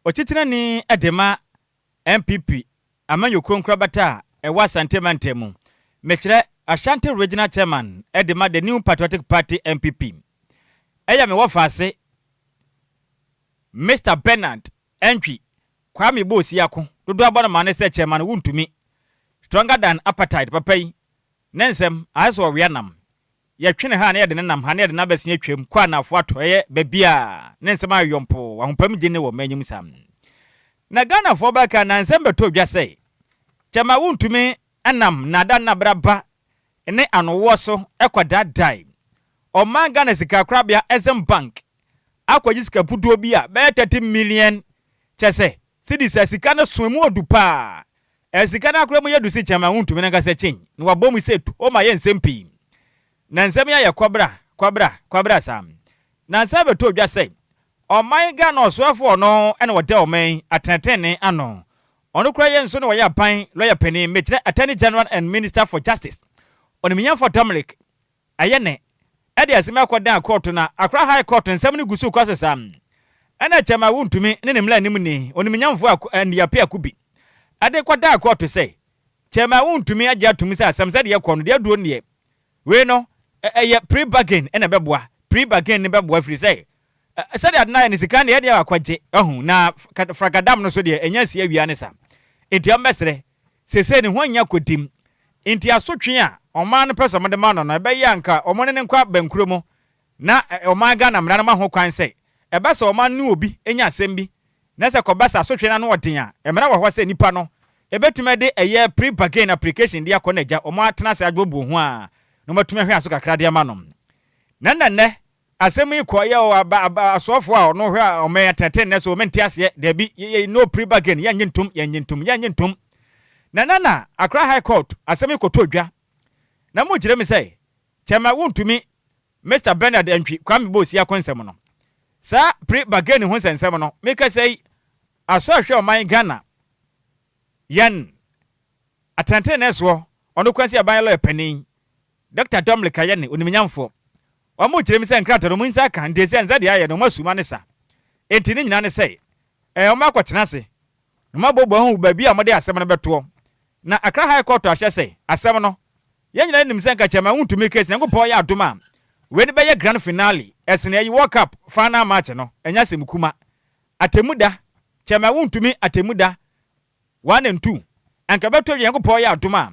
ɔtitenani de ma NPP amanyɔkuo nkorabata a ɛwɔ Asante mantam mu, mekyerɛ Ashanti Regional Chairman de ma the New Patriotic Party, NPP, ɛyɛ me wɔfa Mr Bernard Antwi Kwame Boosiako dodoɔ abɔ no ma ne sɛ Chairman Wontumi, stronger than appetite papa yi ne nsɛm ayɛ sɛ ɔwea nam yɛtwe ne ha na yɛde ne nam ha na yɛde n'abɛsia atwam kɔ anafo atɔ ɛyɛ baabi a ne nsɛm ayɛ yɔmpo ahompam gye ne wɔ m'anim sam. Na Ghanafoɔ bɛka na nsɛm bɛtɔ dwa sɛ Kyɛma wontumi nam nnaadaa nnabraba ne anowoɔ so kɔdaadae ɔman Ghana sikakorabea Exim Bank akɔgye sika puduo bi a bɛyɛ 30 million kyɛsɛ cedis a sika no so emu odu paa. Ɛ sika no akora mu yɛ du se kyɛma wontumi no ankasa kyen na wabɔ mu sɛ tuo ma yɛ nsɛm pii. Na nsɛm yi ayɛ kɔbra kɔbra kɔbra saa. Na nsa bɛtɔ dwa sɛ ɔman Ghana ɔsoafoɔ ɔno na ɔda ɔman yi atenatene ano. Ɔno koraa yɛ nso na ɔyɛ aban lɔya panin, mekyerɛ Attorney General and Minister for Justice, Onimnyamfo Dominic Ayene, de asɛm yi akɔdan kɔɔto na Accra High Court nsɛm no gu so rekɔ so saa. Ɛna Chairman Wontumi ne ne mmaranimni, Onimnyamfo Andy Appiah Kubi, de kɔdaa kɔɔto sɛ Chairman Wontumi agye atom sɛ asɛm sɛdeɛ ɛkɔ no deɛ aduro no deɛ Wei no, ɛyɛ pre-bargain na ɛbɛboa. Pre-bargain no bɛboa ɛfiri sɛ, sɛdeɛ ade no ayɛ no, sika no deɛ ɛdeɛ wakɔgye, wahu, na fragadam no so deɛ, ɛnya si awia ne sa. Nti ɔmmɛsrɛ, seesei ne ho anya kɔdim. Nti asotwe a ɔman no pɛ sɛ wɔde ma no no, ɛbɛyɛ a nka wɔne no nkɔ abankuro mu, na ɔman Ghana mmara no ma ho kwan sɛ, ɛba sɛ ɔman no ne obi nya asɛm bi, Na sɛ kɔba sɛ asotwe no ano ɔden a, mmara wɔ hɔ sɛ nipa no bɛtumi de ɛyɛ pre-bargain application de akɔ na agya wɔn atena ase adwoboɔ ho a na wɔatumi ahwɛ aso kakra de ama no. Na na nnɛ asɛm yi kɔ yɛ o aba aba asoɔfoɔ a ɔno hwɛ a ɔmɛn atenatene nnɛ so mente aseɛ daabi yɛ no pre-bargain yɛnnye ntom yɛnnye ntom yɛnnye ntom. Na na na Accra High Court asɛm yi kɔtɔ dwa na mo kyerɛ mi sɛ kyɛma wontumi Mister Bernard Antwi Kwame Bosia ko nsɛm no. Saa pre bargain ho nsɛnsɛm no, mekasa yi, asɔ ahwɛ ɔman Ghana, yɛn atɛntenenee soɔ, ɔno Kwansi Aban lɔya panin, Dɔkta Dominic Ayene, onimnyamfoɔ. Wɔn kyerɛ mi sɛ nkrataa no wɔn nsa aka, nti ɛsɛ nsa deɛ ayɛ no wɔn asuma ne sa. Enti ne nyinaa ne sɛ, ɛɛ wɔn akɔtena ase, na wɔn aboaboa ho baabi a wɔde asɛm no bɛtoɔ. Na Accra High Court ahyɛ sɛ, asɛm no, Yɛn nyinaa nim sɛ nka Chairman Wontumi case Nyankopɔn yɛ adom a wei no bɛyɛ grand finale ɛsene ayi World Cup final match no ɛnyɛ asɛm kuma. Atemmu da Chairman Wontumi Atemmu da 1 and 2 anka ɛbɛtɔ dwa Nyankopɔn yɛ adom a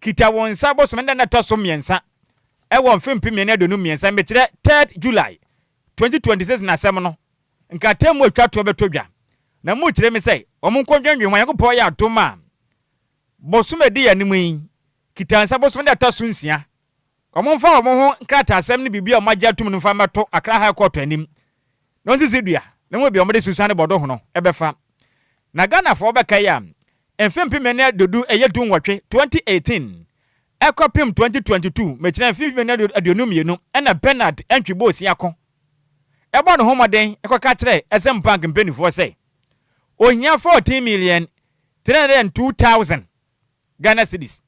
kita wo nsa bosome no da no ɛtɔ so mmiɛnsa ɛwɔ mfe 2023 mekyerɛ 3rd July 2026 na asɛm no nka atemmu atwa toɔ bɛtɔ dwa na mu kyerɛ me sɛ wɔn nkɔndwendwen ho Nyankopɔn yɛ adom a bosome ɛdi yɛn anim yi Kitansa bosome da ɛtɔ so nsia. Wɔmfa wɔn ho nkrataasɛm ne biribi a wɔagye atom no mfa mmɛto Accra High Court anim na wɔnsisi dua na wɔn baabi a wɔde susuane bɔdo ho no bɛfa. Na Ghanafoɔ bɛkae a, mfe mpem ne aduodu ɛyɛ dunwɔtwe, 2018, ɛkɔpem 2022, mekyerɛ mfe mpem ne 22 ɛna Bernard Antwi Boasiako ɛbɔɔ ne ho mmɔden kɔka kyerɛɛ Exim Bank mpaninfoɔ sɛ ohia 14,302,000 Ghana cedis.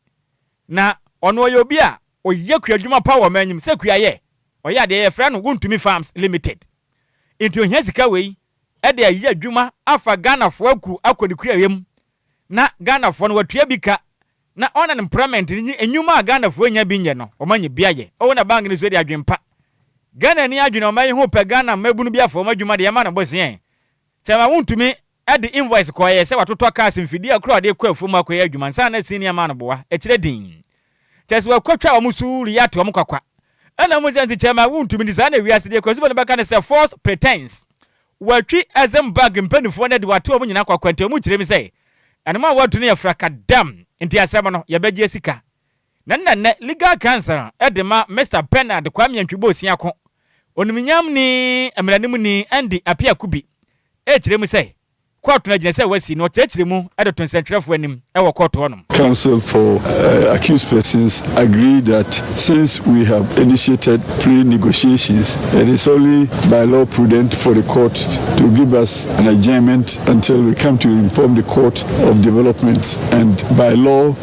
Na ɔno ɔyɛ obi a ɔyɛ kuadwuma pa wɔ ɔman yi mu. Sɛ kuayɛ, ɔyɛ adeɛ yɛfrɛ no Wontumi Farms Limited. Nti ohia sika wei de ayɛ adwuma afa Ghanafoɔ aku akɔ ne kuayɛ mu na Ghanafoɔ no watua bi ka na unemployment ne nnwuma a Ghanafoɔ nnya bi nyɛ no wɔn anya bi ayɛ. Oh na bank no nso de adwene pa. Ghana ni adwene ɔman yi ho pɛ Ghana mmabunu bi afa wɔn adwuma de ɛma no boseɛ. Kyɛ ma wontumi de invoice kɔeɛ sɛ watotɔ cars mfidie a kura ɔde kɔ afuom akɔyɛ adwuma nsa na sini ama no boa ɛkyerɛ din kyɛ sɛ wakɔtwa wɔn so reyɛ ate wɔn kwakwa ɛna mu sɛ nti kyɛ ma wontumi nti saa na wiase deɛ kwasi bɔ no bɛka ne sɛ false pretense watwi Exim Bank mpanimfoɔ no de wate wɔn nyinaa kwakwa nti wɔn kyerɛ mi sɛ ɛnom a watu no yɛ frakadam nti asɛm no yɛbɛgye sika na nna nnɛ legal counsel de ma Mister Bernard Kwame Antwi Bosiako onimnyamni mmaranimni Andy Appiah Kubi rekyerɛ mu sɛ kɔɔto no agyina sɛ wasi na ɔkyerɛkyerɛ mu de to nsɛntwerɛfoɔ anim wɔ kɔɔto hɔnom. Counsel for accused persons agree that since we have initiated pre-negotiations, it is only by law prudent for the court to give us an adjournment until we come to inform the court of developments. And by law,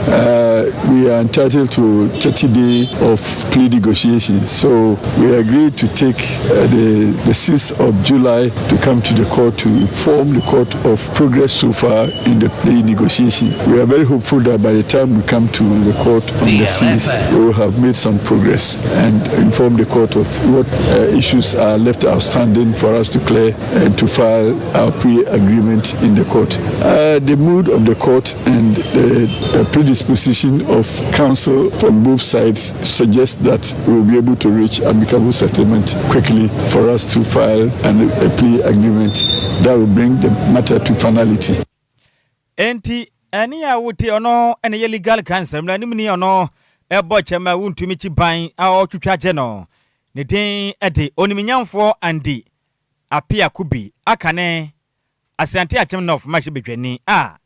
we are entitled to 30 days of plea negotiations. So we agreed to take the, the 6th of July to come to the court to inform the court of progress so far in the plea negotiations. We are very hopeful that by the time we come to the court on the 6th, we will have made some progress and inform the court of what issues are left outstanding for us to clear and to file our pre-agreement in the court. The mood of the court and the predisposition of counsel from both sides suggests that we will be able to reach amicable settlement quickly for us to file an, a plea agreement that will bring the matter to finality. Enti, Ɛne a wote ɔno na ɛyɛ legal counsel mmaranimni ɔno ɛbɔ kyɛm a wontumi kyi ban a ɔtwitwa gye no. Ne din de Onimnyamfoɔ Andy Appiah Kubi aka ne Asante Akyem North mmarahyɛbadwani a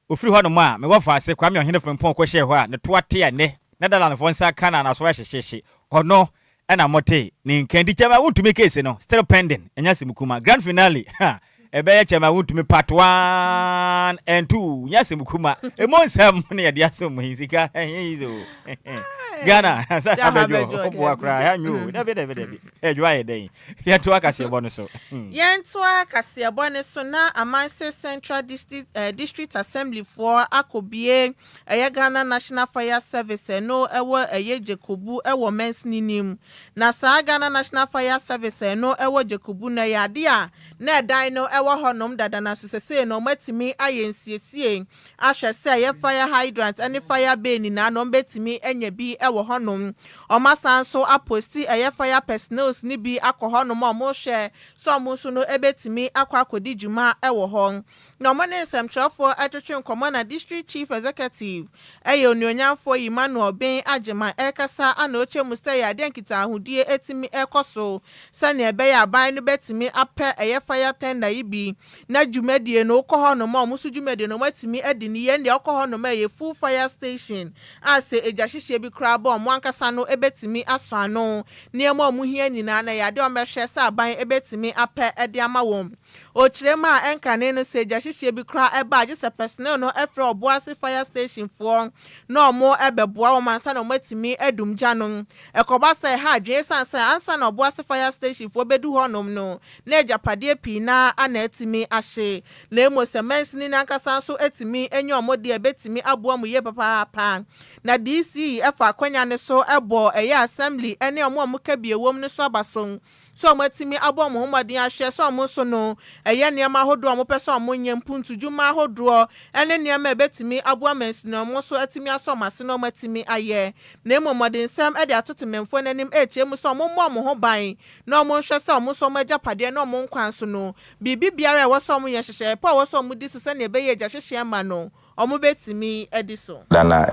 Ɔfiri hɔnom a, me wɔfaase Kwame Ɔhene Frimpong kɔhyɛɛ hɔ a ne to ate a nnɛ Netherlandsfoɔ nsa aka no a n'aso ayɛ hyehyeehye. Ɔno na mote ne nka nti Chairman Wontumi case no still pending, ɛnyɛ asɛm kuma. Grand finale ha, ɛbɛyɛ Chairman Wontumi part one and two, nyɛ asɛm kuma. Emu nsɛm na yɛde asom mo yi, sika ɛnyɛ easy o. Ghana, sɛ ha bɛdwo, woboa koraa, ha nwo o, dabi dabi dabi, ɛdwo ayɛ dɛn. Yɛntoa kaseɛbɔ no so. Yɛntoa kaseɛbɔ no so na Amanse Central District District Assembly foɔ akɔbue ɛyɛ Ghana National Fire Service ɛno ɛwɔ ɛyɛ Djekobu ɛwɔ mansini no mu. Na saa Ghana National Fire Service ɛno ɛwɔ Djekobu no ɛyɛ adeɛ a na ɛdan no ɛwɔ hɔ nom dada nanso sesei no wɔn atumi ayɛ nsiesie ahwɛ sɛ ɛyɛ fire hydrant ne fire bay nyinaa no wɔbɛtumi anya bi wɔ hɔnom. Wɔasan nso aposti ɛyɛ fire personnels no bi akɔ hɔnom a wɔrehwɛ sɛ wɔn nso no bɛtumi akɔ akɔdi dwuma wɔ hɔ. Na wɔne nsɛmtwerɛfoɔ retwetwe nkɔmmɔ na District Chief Executive ɛyɛ Onuonyamfoɔ Emmanuel Ben Agyeman ɛrekasa ana ɔkyerɛ mu sɛ ɛyɛ adeɛ a nkitahodie atumi rekɔ so sɛdeɛ ɛbɛyɛ a aban no bɛtumi apɛ ɛyɛ fire tender yi bi Na dwumadie no wokɔ hɔ nom a wɔn nso dwumadie no wɔatumi adi no yie ɛndeɛ wokɔ hɔ nom a ɛyɛ full fire station a sɛ egya hyehyeɛ bi koraa ba a wɔn ankasa no bɛtumi asɔ ano nneɛma a wɔn hia nyinaa no ɛyɛ adeɛ a wɔbɛhwɛ sɛ aban bɛtumi apɛ de ama wɔn. Ɔkyerɛ mu a ɛnkane no sɛ egya hyehyeɛ bi koraa ba a gye sɛ personnel no frɛ Ɔboase fire station foɔ na wɔn bɛboa wɔn ansa na wɔatumi adum gya no. Ɛkɔba sɛ ɛha adwene ɛsiane sɛ ansa na Ɔboase fire station foɔ bɛdu hɔ nom no na agyapadeɛ pii no ara na atumi ahye, na mmom sɛ mansini no ankasa nso atumi anya wɔn deɛ a ɛbɛtumi aboa mu yie papaapa. Na DC fa akwanya no so bɔ ɛyɛ Assembly ne wɔn a wɔka bi ɛwom no so aba so sɛ wɔatumi abɔ wɔn ho mmɔden ahwɛ sɛ wɔn nso no ɛyɛ nneɛma ahodoɔ a wɔpɛ sɛ wɔnyɛ, mpuntudwuma ahodoɔ ne nneɛma a ɛbɛtumi aboa mansini no wɔn nso atumi asɔ wɔn ase na wɔatumi ayɛ. Na mmom wɔde nsɛm de ato temamfoɔ no anim rekyerɛ mu sɛ wɔmmɔ wɔn ho ban na wɔnhwɛ sɛ wɔn nso wɔn agyapadeɛ ne wɔn nkwa nso no, biribi biara a ɛwɔ sɛ wɔyɛ, nhyehyɛeɛ pa a ɛwɔ sɛ wɔdi so sɛdeɛ ɛbɛyɛ agya hyehyeɛ ma no, wɔbɛtumi adi so. Da na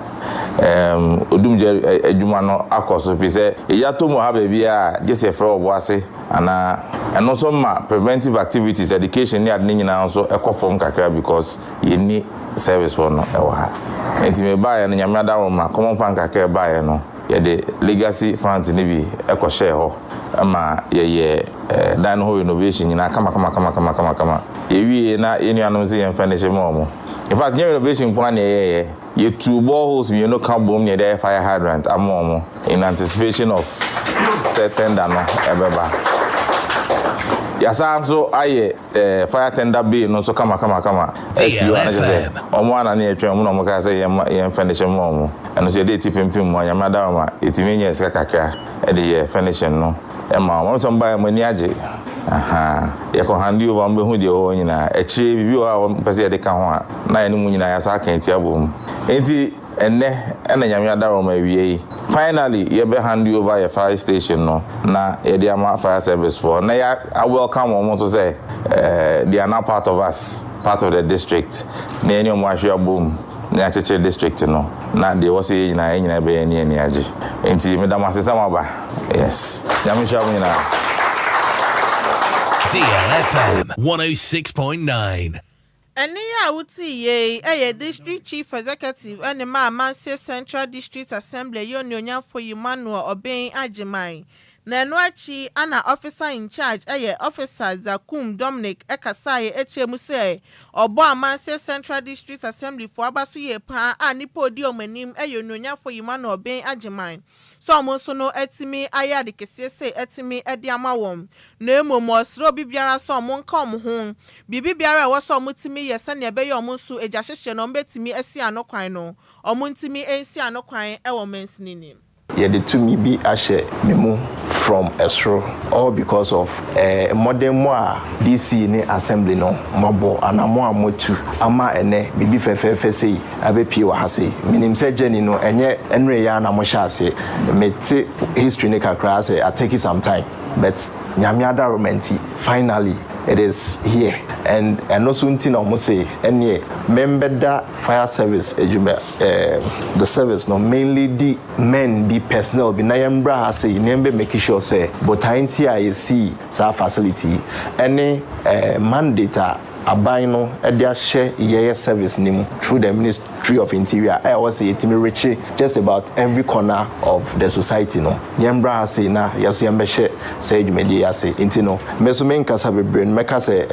ɛɛm odumgya adwuma no akɔ so efisɛ egya tɔ mu wɔ ha baabiara a gye sɛ yɛfrɛ wɔ Boase anaa ɛno nso ma preventive activities, education ne ade no nyinaa nso kɔ fam kakra because yɛnni service foɔ no wɔ ha. Nti mebaeɛ no Nyame adaworoma common fund kakra a ɛbaeɛ no Yɛde legacy funds no bi kɔhyɛɛ hɔ ma yɛyɛɛ dan no ho renovation nyinaa kamakamakamakama. Yɛwiee na yɛn nuanom se yɛn furnish ma wɔn. In fact, nyɛ renovation nko ara na yɛyɛeɛ, yɛtuu boreholes mmienu ka boom na yɛde ayɛ fire hydrant ama wɔn in anticipation of sɛ tender no bɛba. Yɛasan nso ayɛ fire tender bay no nso kamakamakama asi hɔ a na kyerɛ sɛ wɔn ara na na yɛtwɛn wɔn na wɔkaa sɛ yɛmma yɛn furnish mma wɔn. Ɛno nso yɛde eti pempem mu a Nyame adaworoma yɛtumi nyaa sika kakra de yɛɛ furnishing no maa wɔn. Wɔn nso wɔbaeɛ wɔn ani agye ahaa. Yɛkɔ hand over wɔn bɛhu deɛ ɛwɔ hɔ nyinaa. Akyire biribi wɔ hɔ a wɔpɛ sɛ yɛde ka ho a na yɛne mu nyinaa yɛasan aka atia bom. Enti ɛnnɛ na Nyame adaworoma awiei finally yɛbɛ hand over yɛ fire station no na yɛde ama fire service foɔ na yɛ a welcome wɔn nso sɛ they are now part of us, part of the district na yɛne wɔn ahwe abom. na yɛakyekyere district no na deɛ ɛwɔ sɛ yɛyɛ nyinaa yɛn nyinaa yɛbɛyɛ ne yɛn ani agye nti meda mo ase sɛ moaba yes Nyame nhyira mo nyinaa. DLFM 106.9. Ɛnne yi a wotii yei yɛ District Chief Executive ne ma Amansie Central District Assembly ɛyɛ Onuonyamfoɔ Emmanuel Obeng Agyemang Na ɛno akyi na Officer in Charge yɛ Officer Zakum Dominic kasaeɛ kyerɛɛ mu sɛ ɔbɔɔ Amansie Central District Assembly foɔ aba so yie paa a nipa a ɔdi wɔn anim yɛ Onuonyafoɔ Emmanuel Ben Agyeman sɛ wɔn nso no atumi ayɛ ade kɛseɛ sei atumi de ama wɔn na mmom ɔsrɛ obi biara sɛ wɔn nka wɔn ho biribi biara a ɛwɔ sɛ wɔn tumi yɛ sɛdeɛ ɛbɛyɛ wɔn nso agya hyehyeɛ no wɔn bɛtumi asi ano kwan no wɔn ntumi nsi ano kwan wɔ mansini no mu. Yɛde tumi bi ahyɛ me mu from ɛsoro all because of eh mmɔdenmmɔ a DC ne assembly no moabɔ, anamɔn a moatu ama ɛnɛ biribi fɛfɛɛfɛ sei abɛpue wɔ ha sei. Menim sɛ journey no ɛnyɛ ɛnore yi ara na mohyɛ aseɛ. Mete history no kakra asɛ a take some time but Nyame adaworoma nti finally. It is here and ɛno so nti na ɔmo se ɛneɛ membɛda fire service adwuma, the service no mainly di men bi, personnel bi, na yɛmbra ha sei na yɛmbɛ make sure sɛ botae nti a yɛsii saa facility yi ɛne mandate a aban no de ahyɛ yɛyɛ service ne mu through the Ministry of Interior a ɛwɔ sɛ yɛtumi reach just about every corner of the society no, yɛmbra ha sei na yɛso yɛmbɛhyɛ saa dwumadie yi ase. Nti no, me so menkasa bebree no, mɛka sɛ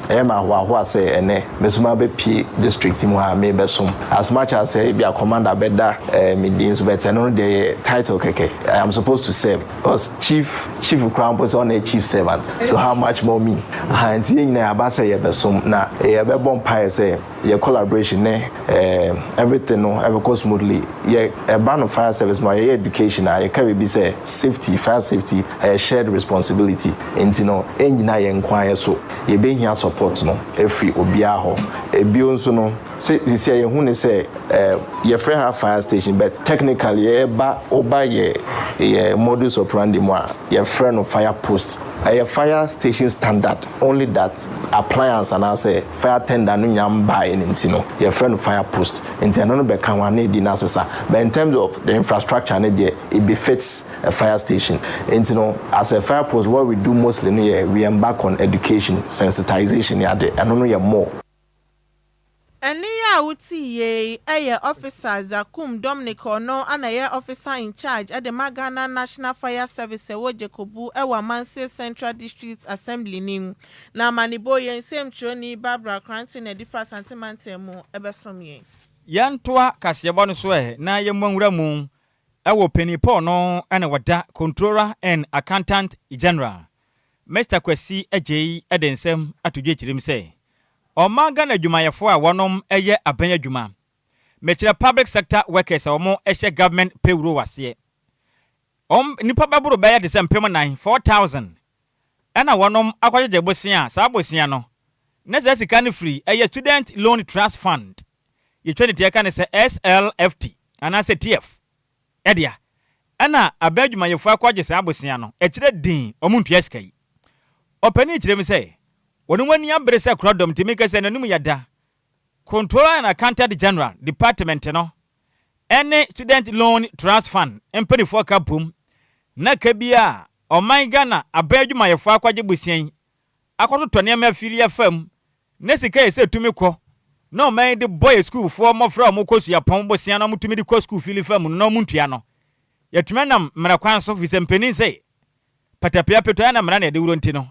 ɛyɛ ma ahoahoa sɛ ɛnɛ me so mabɛpie district mu ha mebɛsom. As much as sɛ ebi a commander bɛda me din so, but ɛno no deɛ yɛ title kɛkɛ. I am supposed to serve because chief, chief koraa mpo sɛ ɔna yɛ chief servant, so how much more me? Aha nti yɛn nyinaa yɛaba sɛ yɛbɛsom na yɛbɛbɔ mpaeɛ sɛ yɛ collaboration ne everything no ɛbɛkɔ smoothly. Yɛ ɛba no fire service ma yɛyɛ education a yɛka biribi sɛ safety, fire safety ɛyɛ shared responsibility. Nti no ɛnyina yɛn nko ayɛ so, yɛbɛhia support no ɛfiri obiara hɔ. Ebio nso no, sɛ sisi a yɛhu ne sɛ yɛfrɛ ha fire station, but technically yɛba ɔba yɛ modus operandi mu a yɛfrɛ no fire post. Ɛyɛ fire station standard, only that appliance anaasɛ fire tender no nya mbaeɛ no nti no yɛfrɛ no fire post. Nti ɛno no bɛka ho a na ɛdi n'asesa, but in terms of the infrastructure no deɛ, it befits a fire station. Nti no, as a fire post, what we do mostly no yɛ we embark on education, sensitization ne ade. Ɛno no yɛ more. Ɛne yi a wote yie yɛ Officer Zakum Dominic. Ɔno ana ɛyɛ officer in charge ɛde ma Ghana National Fire Service ɛwɔ Jacobu ɛwɔ Amansie Central District Assembly nim. Na amanibɔ yɛn nsɛmtwerɛni Barbara Kranten na ɛde fra Asantemantam mu ɛbɛsom yɛn. Yɛntoa kaseɛbɔ no so ɛ na yɛmmɔ nwura mu ɛwɔ panin paul no ɛna wɔda Controller and Accountant General, Mr Kwasi Agyei, ɛde nsɛm ato dwa kyerɛm sɛ ɔman Ghana adwumayɛfoɔ a wɔnom ɛyɛ aban adwuma, mekyerɛ public sector workers a wɔn ɛhyɛ government payroll aseɛ, wɔn nipa bɛboro bɛyɛ de sɛ 4,000, 4,000, ɛna wɔnom akɔgyegye bosea. Saa bosea no na saa sika no firi ɛyɛ Student Loan Trust Fund, yɛtwa ne tiɛ ka ne sɛ SLFT anaasɛ TF ɛdea, ɛna aban adwumayɛfoɔ akɔgye saa bosea no. Ɛkyerɛ din ɔmo ntua sika yi. Ɔpanin kyerɛ mu sɛ wɔn ani abere sɛ korɔdɔm tumi kɛsɛ n'anim yɛ Controller and Accountant General Department no ɛne Student Loan Trust Fund mpanimfoɔ ka bom na ka bi a ɔman Ghana aban adwumayɛfoɔ akɔgye bosea yi akɔtotɔ nneɛma afiri afam na sika yɛ sɛ tumi kɔ na ɔman yi de bɔ yɛ sukuufoɔ mmɔfra a wɔkɔ suapɔn bosea na wɔtumi de kɔ sukuu fili fam no na wɔn ntua no, yɛtumi anam mmara kwan so fi sɛ mpanin sɛ patapia petɔ ɛna mmara na yɛde wuro. Nti no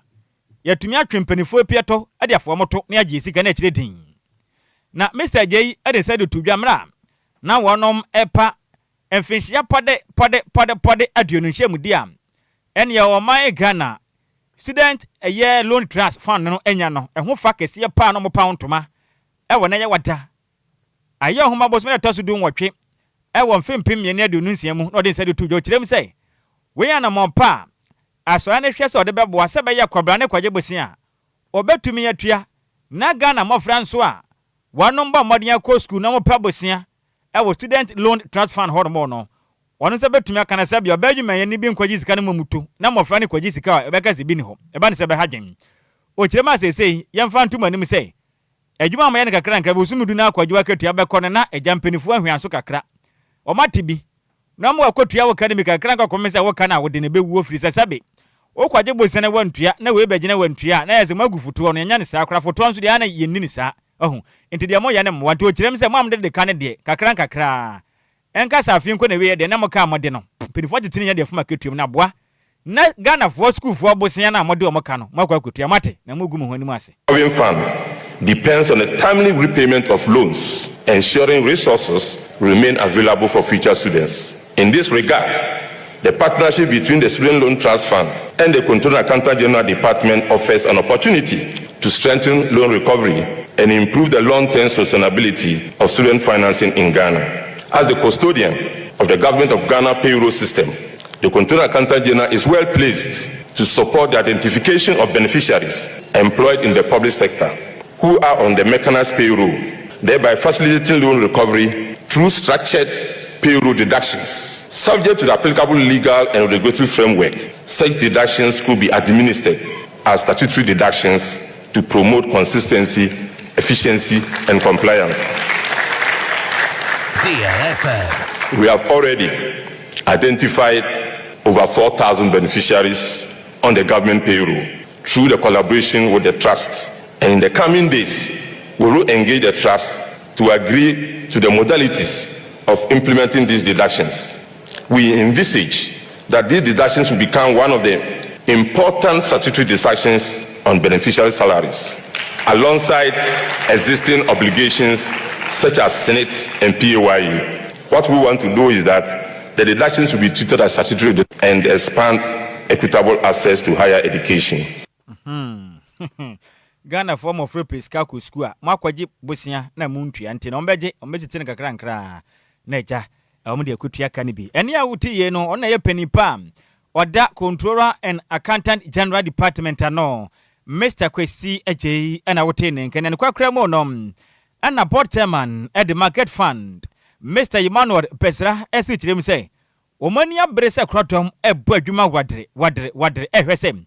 yɛtumi atwe mpanimfoɔ piɛtɔ de afoɔ moto na yɛagye sika no akyire din. Na Mr Agyei de sɛ de to dwa mmerɛ a na wɔnom ɛpa mfinhyia pɔde pɔde pɔde pɔde 20 nhyɛmudi a ɛneɛ ɔman Ghana Student ɛyɛ Loan Trust Fund no anya no ɛho fa kɛseɛ paa na ɔmo ho ntoma ɛwɔ na yɛ wada ayɛ ɔhoma bosome na ɛtɔ so 18 ɛwɔ mfe 2026 mu. Na ɔde nsa de to dwa ɔkyerɛ mu sɛ wei anammɔn pa a asɔre no hwɛ sɛ ɔde bɛboa sɛ bɛyɛ kɔbra ne kɔgye bosea a ɔbɛtumi atua na Ghana mmɔfra nso a wɔnom bɔ mmɔden akɔ sukuu na wɔpɛ bosea ɛwɔ Student Loan Trust Fund hɔ nom no, wɔn nsa bɛtumi aka no sɛ bia ɔbɛyɛ adwumayɛni bi nkɔgye sika no mu to na mmɔfra no kɔgye sika a ɛbɛka sɛ bi ni hɔ ɛba ne sɛ bɛha dwen. Ɔkyerɛ mu a seesei yɛmfa ntom anim sɛ adwuma a wɔyɛ no kakra nkra bosome 10 no akɔgye wakatua bɛkɔ no na agya mpanimfoɔ ahwia so kakra wɔn bi na wɔn akɔtua wo ka no bi kakra nkɔkɔm sɛ wo ka no a wode ne bɛwuo firi sɛ sɛbe wokɔgye bosea no wantua na wei bɛgyina wantua na yɛ sɛ moagu fotoɔ no. Yɛnya ne saa kora fotoɔ nso deɛ ana yɛnni ne saa ɔho nti deɛ moyɛ no mmoa. Nti ɔkyerɛ m sɛ mo a mode de ka no deɛ kakra nkakraa ɛnka sɛ afei nkɔ na wei deɛ na mo ka mode no mpanimfoɔ tete ne yɛ deɛ fom akatua mu na aboa na Ghanafoɔ sukuufoɔ bosea no a mode ɔmo ka no moakɔ akɔtua. Moate na mogu mo ho anim ase. Revolving fund depends on the timely repayment of loans, ensuring resources remain available for future students. In this regard, the partnership between the Student Loan Trust Fund and the Controller and Accountant General Department offers an opportunity to strengthen loan recovery and improve the long-term sustainability of student financing in Ghana. As the custodian of the Government of Ghana payroll system, the Controller and Accountant General is well placed to support the identification of beneficiaries employed in the public sector who are on the mechanized payroll, thereby facilitating loan recovery through structured payroll deductions. Subject to the applicable legal and regulatory framework, such deductions could be administered as statutory deductions to promote consistency, efficiency, and compliance. DLFM. We have already identified over 4,000 beneficiaries on the government payroll through the collaboration with the trust. And in the coming days, we will engage the trust to agree to the modalities of implementing these deductions. We envisage that these deductions will become one of the important statutory deductions on beneficiary salaries, alongside existing obligations such as SSNIT and PAYE. What we want to do is that the deductions will be treated as statutory and expand equitable access to higher education. Ghanafoɔ mmɔfra pɛ sika kɔ sukuu a, moakɔgye bosea na montua nti no wɔbɛgye, wɔbɛtete no kakra nkra na agya wɔn de akutua ka no bi. Ɛne a wote yei no, ɔno na ɛyɛ panin pa a ɔda Controller and Accountant General Department ano, Mister Kwesi Agyei ɛna wotee ne nka. Na ne kwakora mu no, ɛna Board Chairman de ma GetFund, Mister Emmanuel Besra ɛso kyerɛ mu sɛ wɔn ani abere sɛ korɔdɔm ɛbɔ adwuma wadere wadere wadere ɛhwɛ sɛ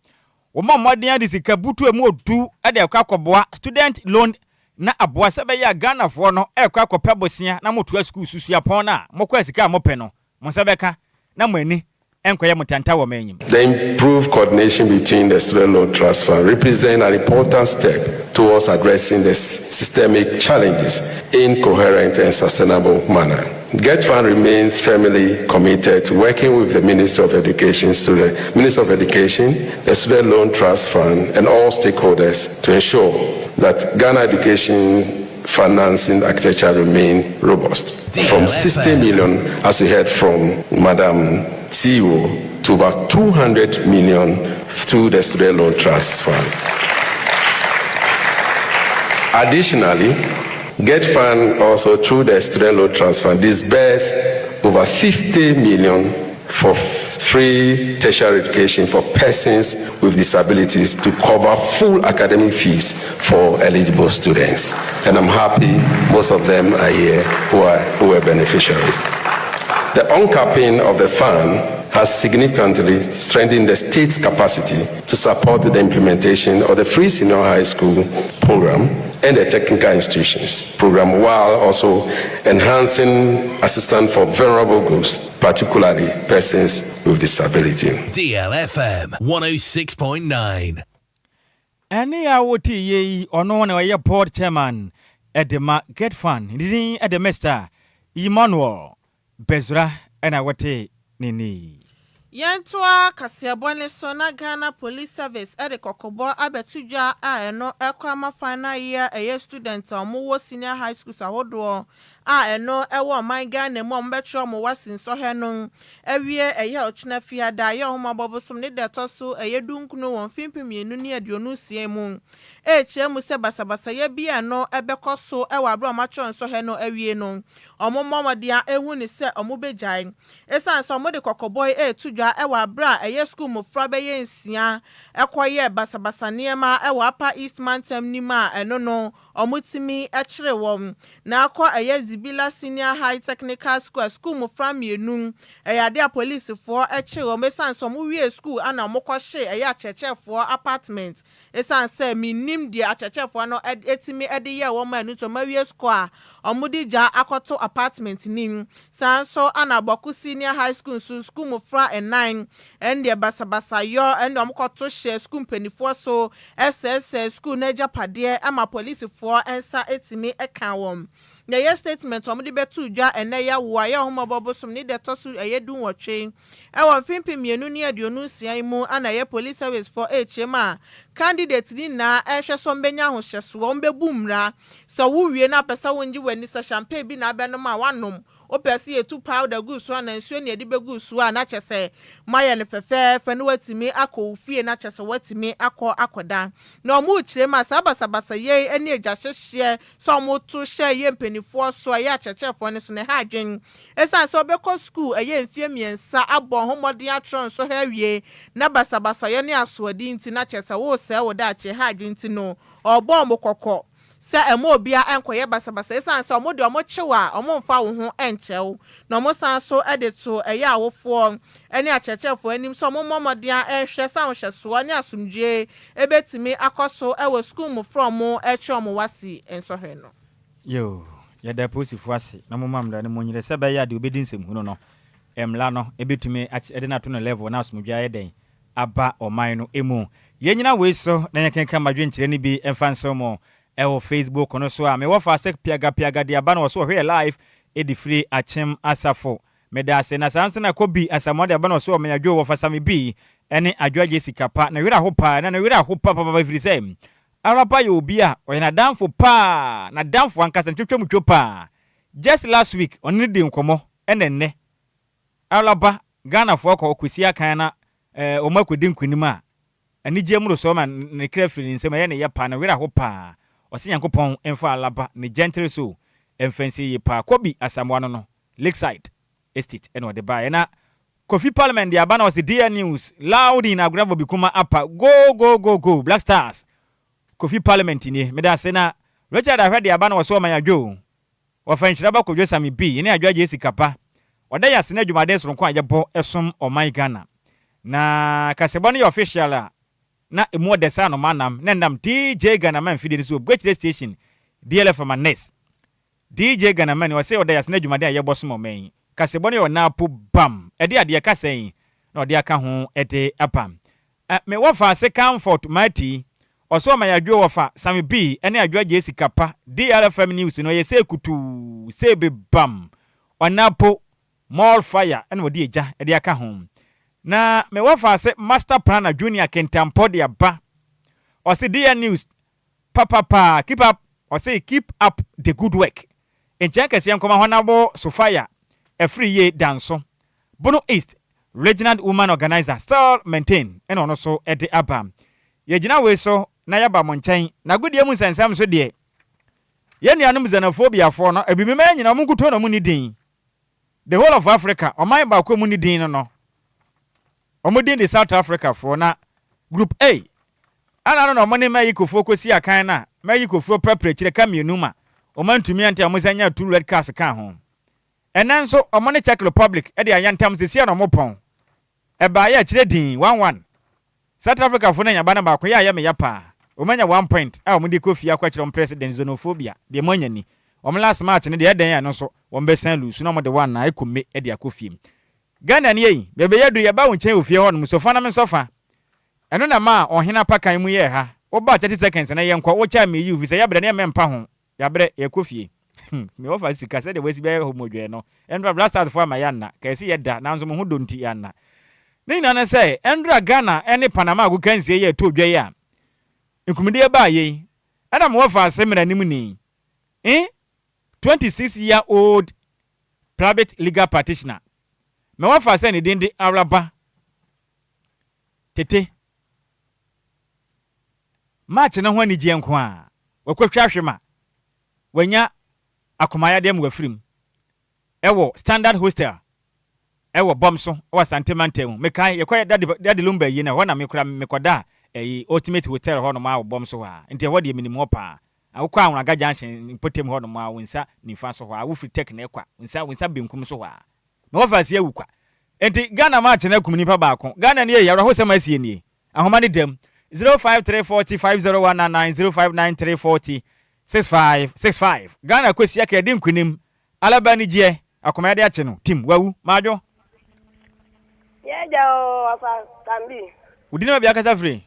wɔmmɔ mmɔden de sika butu emu odu de akɔ akɔboa student loan na aboa sɛ bɛyɛ a Ghanafoɔ no ɛrekɔ akɔpɛ bosea na motoa sukuu susuapɔn no a mokɔ a sika a mopɛ no mo nsa bɛka na mo ani nkɔyɛ mo tanta wɔ m'anim. The improved coordination between the Student Loan Trust Fund represents an important step towards addressing the systemic challenges in coherent and sustainable manner. GetFund remains firmly committed to working with the Ministry of Education, Student, Ministry of Education, the Student Loan Trust Fund, and all stakeholders to ensure that Ghana education financing architecture remain robust. From 60 million, as we heard from Madam CEO, to about 200 million through the Student Loan Trust Fund. Additionally, GetFund also through the Student Loan Trust Fund disbursed over 50 million for free tertiary education for persons with disabilities to cover full academic fees for eligible students. And I'm happy most of them are here who are beneficiaries. The uncapping of the fund has significantly strengthened the state's capacity to support the implementation of the free senior high school program and the technical institutions program, while also enhancing assistance for vulnerable groups, particularly persons with disability. DLFM 106.9. Ɛne a wote yie yi, ɔno na ɔyɛ board chairman ɛde ma GetFund, ne din ɛde Mr Emmanuel Bezura ɛna wote ne ni. Yɛntoa kaseɛbɔ ne so na Ghana Police Service de kɔkɔbɔ abɛto dwa a ɛno ɛkɔ ama final year ɛyɛ student a wɔwɔ senior high schools ahodoɔ a ɛno ɛwɔ ɔman Ghana mu a wɔbɛtwerɛ wɔn WASSCE nsɔhwɛ no awie ɛyɛ ɔkyena fiada ɛyɛ ɔhoma bosom ne da ɛtɔ so ɛyɛ 19 wɔ mfimfini 2026 mu ɛrekyerɛ mu sɛ basabasayɛ bi a ɛno ɛbɛkɔ so ɛwɔ abere a wɔatwerɛ nsɔhwɛ no awie no, wɔn mmɔ mmɔden ehu ne sɛ wɔn bɛgyae ɛsiane sɛ wɔde kɔkɔbɔ yi ɛreto dwa ɛwɔ abere a ɛyɛ sukuu mmɔfra bɛyɛ 6 ɛkɔyɛ basabasa nneɛma ɛwɔ Upper East mantam nim a ɛno no wɔtumi kyerɛ wɔn na akɔ ɛyɛ Zibila Senior High Technical School a sukuu mmɔfra mmienu ɛyɛ ade a polisifoɔ kyerɛ wɔn ɛsiane sɛ wɔn wie sukuu ana wɔkɔhye ɛyɛ akyerɛkyerɛfoɔ apartment ɛsiane sɛ minnim deɛ akyerɛkyerɛfoɔ no ɛtumi de yɛ wɔn a ɛno nso wɔn awie sukuu a wɔde gya akɔto apartment nim. Saa nso ana Bawku Senior High School nso sukuu mmɔfra nnan ɛne deɛ basabasayɔ ɛne wɔn kɔto hyɛ sukuu mpanimfoɔ so ɛsɛɛsɛɛ sukuu n'agyapadeɛ ama polisifoɔ nsa etumi ɛka wɔn. Na ɛyɛ statement a wɔde bɛto dwa ɛnɛ yɛ awo a ɛyɛ ɔhomɔbɔ bosom ne deɛ ɛtɔ so ɛyɛ 18 ɛwɔ mfimfini 2026 yi mu ana ɛyɛ Police Service foɔ ɛrekyerɛ mu a candidate ne nyinaa ɛrehwɛ sɛ wɔbɛnya ahohyɛsoɔ, wɔbɛbu mmara. Sɛ wowie na apɛ sɛ wongye w'ani sɛ champagne bi na abɛnom a wanom, wopɛ sɛ yɛtu powder gu so ana nsuo ne yɛde bɛgu so a na kyɛ sɛ moayɛ no fɛfɛɛfɛ na watumi akɔ wo fie na kyɛ sɛ watumi akɔ akɔda. Na ɔmo kyerɛ mu a saa basabasa yei ne agya hyehyeɛ sɛ ɔmo to hyɛ yɛ mpanimfoɔ so a ɛyɛ akyerɛkyerɛfoɔ no so na ɛha adwen ɛsiane sɛ ɔbɛkɔ sukuu ɛyɛ mfeɛ 3 abɔ ho mmɔden atwerɛ nsɔhwɛ awie na basabasayɛ ne asoɔden nti na kyerɛ sɛ wosɛe wo daakye ha adwen nti no ɔbɔ ɔmo kɔkɔ. sɛ ɛmma obiara nkɔyɛ basabasa esiane sɛ wɔn deɛ wɔkye wo a wɔmfa wo ho nkyɛ wo na wɔsan nso de to ɛyɛ awofoɔ ne akyerɛkyerɛfoɔ anim sɛ wɔmmɔ mmɔden ara nhwɛ sɛ ahohyɛsoɔ ne asomdwoeɛ bɛtumi akɔ so wɔ sukuu mmofra a wɔretwe wɔn wasi nsɔhwɛ no. Yoo, yɛda apolisifoɔ ase na momma mmara no mu nyere sɛ ɛbɛyɛ a deɛ ɔbɛdi nsɛmhunu no, mmara no bɛtumi de no ato no level na asomdwoeɛ ayɛ dɛn aba ɔman no mu. Yɛnnyina wei so na yɛnkenkan m'adwenkyerɛ no bi mfa nsew mo wɔ Facebook no so a mewɔ fa sɛ Piaga Piaga de aba no wɔ so wɔhwɛ yɛ live de firi Akyem Asafo. Meda ase. Na saa nso na Kobi Asamoah de aba no wɔ so wɔ Manyadwo wɔ Fasame bi ne Adwoa Jessica pa. Ne werɛ aho paa na ne werɛ aho papapapa ɛfiri sɛ Araba yɛ obi a ɔyɛ n'adamfo paa, n'adamfo ankasa, ne twotwamutwo paa. Just last week ɔne no dii nkɔmmɔ ɛna ɛnnɛ Araba Ghanafoɔ akɔ ɔkɔsi akan na wɔn akɔdi nkunim a, anigyeɛ mmorosoɔ ma ne kra firi ne nsam, ɛyɛ ne ya paa, ne werɛ aho paa. Ɔse Nyankopɔn mfa Alaba ne gentle soul mfa nsie yie paa. Kobi Asamoah no no, Lakeside Estate ɛna ɔde baeɛ. Na Kofi Parliament de aba na ɔse DL News, loud in Agona Bobby Kuma apa, go go go go Black Stars. Kofi Parliament nie, medase. Na Richard Ahwɛ de aba na ɔse ɔman adwo o. Wɔfa nhyira ba Kojo Sammy B ne Adwoa Gyesi Kapa. Ɔda yɛn ase ne adwumaden soronko a yɛbɔ som ɔman Ghana. Na kaseɛbɔ no yɛ official a na emu ɔdɛ sɛ anoma nam na ɛnam DJ Ghanaman mfidie no so wɔ Buakyire Station, DLFM and Ness. DJ Ghanaman ɔse ɔda yɛn ase ne adwumaden a yɛbɔ som ɔman yi. Kaseɛbɔ no yɛ ɔnaapo bam ɛde adeɛ kasa yi na ɔde aka ho de aba. Eh me wɔfa ase comfort mati ɔsɛ ɔma yɛ adwo wɔfa same bi ɛne adwo agye sika pa DRFM news no ɛyɛ sɛ kutuu sɛ be bam ɔnapo more fire ɛna ɔde agya ɛde aka ho na me wɔfa ase master planner junior kentampɔ de aba ɔse DR news papapaa keep up ɔse keep up the good work nkyɛn kɛseɛ nkɔma hɔnabo sofia ɛfiri yie danso Bono East Regional Woman Organiser still maintain ɛna ɔno nso de aba. Yɛgyina wei so na yɛaba mo nkyɛn. N'agodie mu nsɛnsɛm nso deɛ, yɛn nuanom Xenophobiafoɔ no, Abibiman nyinaa wɔn nkutoo na wɔn nni din. The whole of Africa, ɔman baako a wɔn nni din no no, wɔn din de South Africafoɔ. Na Group A, ɛna no na wɔn ne Mexicofoɔ kɔsi akan no a Mexicofoɔ prapra akyire ka mmienu ma wɔn antumi ante a wɔn san nyaa two red cards kaa ho. Ɛnnɛ nso ɔmo ne Czech Republic de ayɛ ntam sesia na ɔmo pɔn. Ɛbaeɛ akyire dinn, one one. South Africa fo no anya ba no baako yɛ a ɛyɛ me ya paa. Ɔmo anya one point a ɔmo de kɔ fie akɔ kyerɛ ɔmo president xenophobia deɛ mo anya ni. Ɔmo last match no deɛ ɛdɛn a ɛno nso wɔn bɛ san lusu na ɔmo de one na ɛkɔ mme de akɔ fie. Ghana nie yi, baabi a yɛaduru yɛba wo nkyɛn wɔ fie hɔ nom sofa na me nsɔfa. Ɛno na ɛmaa ɔhene apakan mu yɛɛ ha. Wobaa 30 seconds na yɛnkɔ, wokyɛ a meyi wo fisɛ yɛbrɛ na yɛmmɛ mpa ho. Yɛabrɛ, yɛkɔ fie. Hmm, me wɔfa sika sɛdeɛ wasi bɛyɛ homodwɛɛ no. Ɛndra Black Stars foɔ ama yɛanna. Ka yɛse yɛda, nanso mo ho dɔ nti yɛanna. Ne nyinaa ne sɛ, ɛndra Ghana ne Panama agokansie yi a ɛtɔɔ dwa yi a nkumidie baa yei, ɛna me wɔfa ase mmaranimni, eh, 26 year old private legal practitioner, me wɔfa sɛ ne din de Awuraba Tete. Match no ho anigyeɛ nko ara. Wakɔtwa ahwe ma wanya akomayadeɛ ma wafiri mu wɔ Standard Hostel wɔ Bɔmso wɔ Asante mantam mu. Mekae yɛkɔyɛ Daddy Daddy Lumba ayi no ɛhɔ na me koraa mekɔdaa ɛyi Ultimate Hotel hɔ nom a wɔ Bɔmso hɔ a. Nti ɛhɔ deɛ menim hɔ paa. Wokɔ Anwraga Junction mpɔtam hɔ nom a wo nsa nifa so hɔ a wofiri Tech na ɛkɔ a wo nsa wo nsa benkum so hɔ a. Na wɔfa asie awu kwa. Nti Ghana match no akum nipa baako. Ghana nie awerɛhosɛm a asie nie. Ahoma no dam. 05 340 50199 059 340 6565 Ghana Kwesi Aka adi nkunim Alaba anigyeɛ akoma yɛde akye no Tim wawu Madwo. Yɛ agya oo ɔfa Kambi. Wo din ne baabi akasa firi?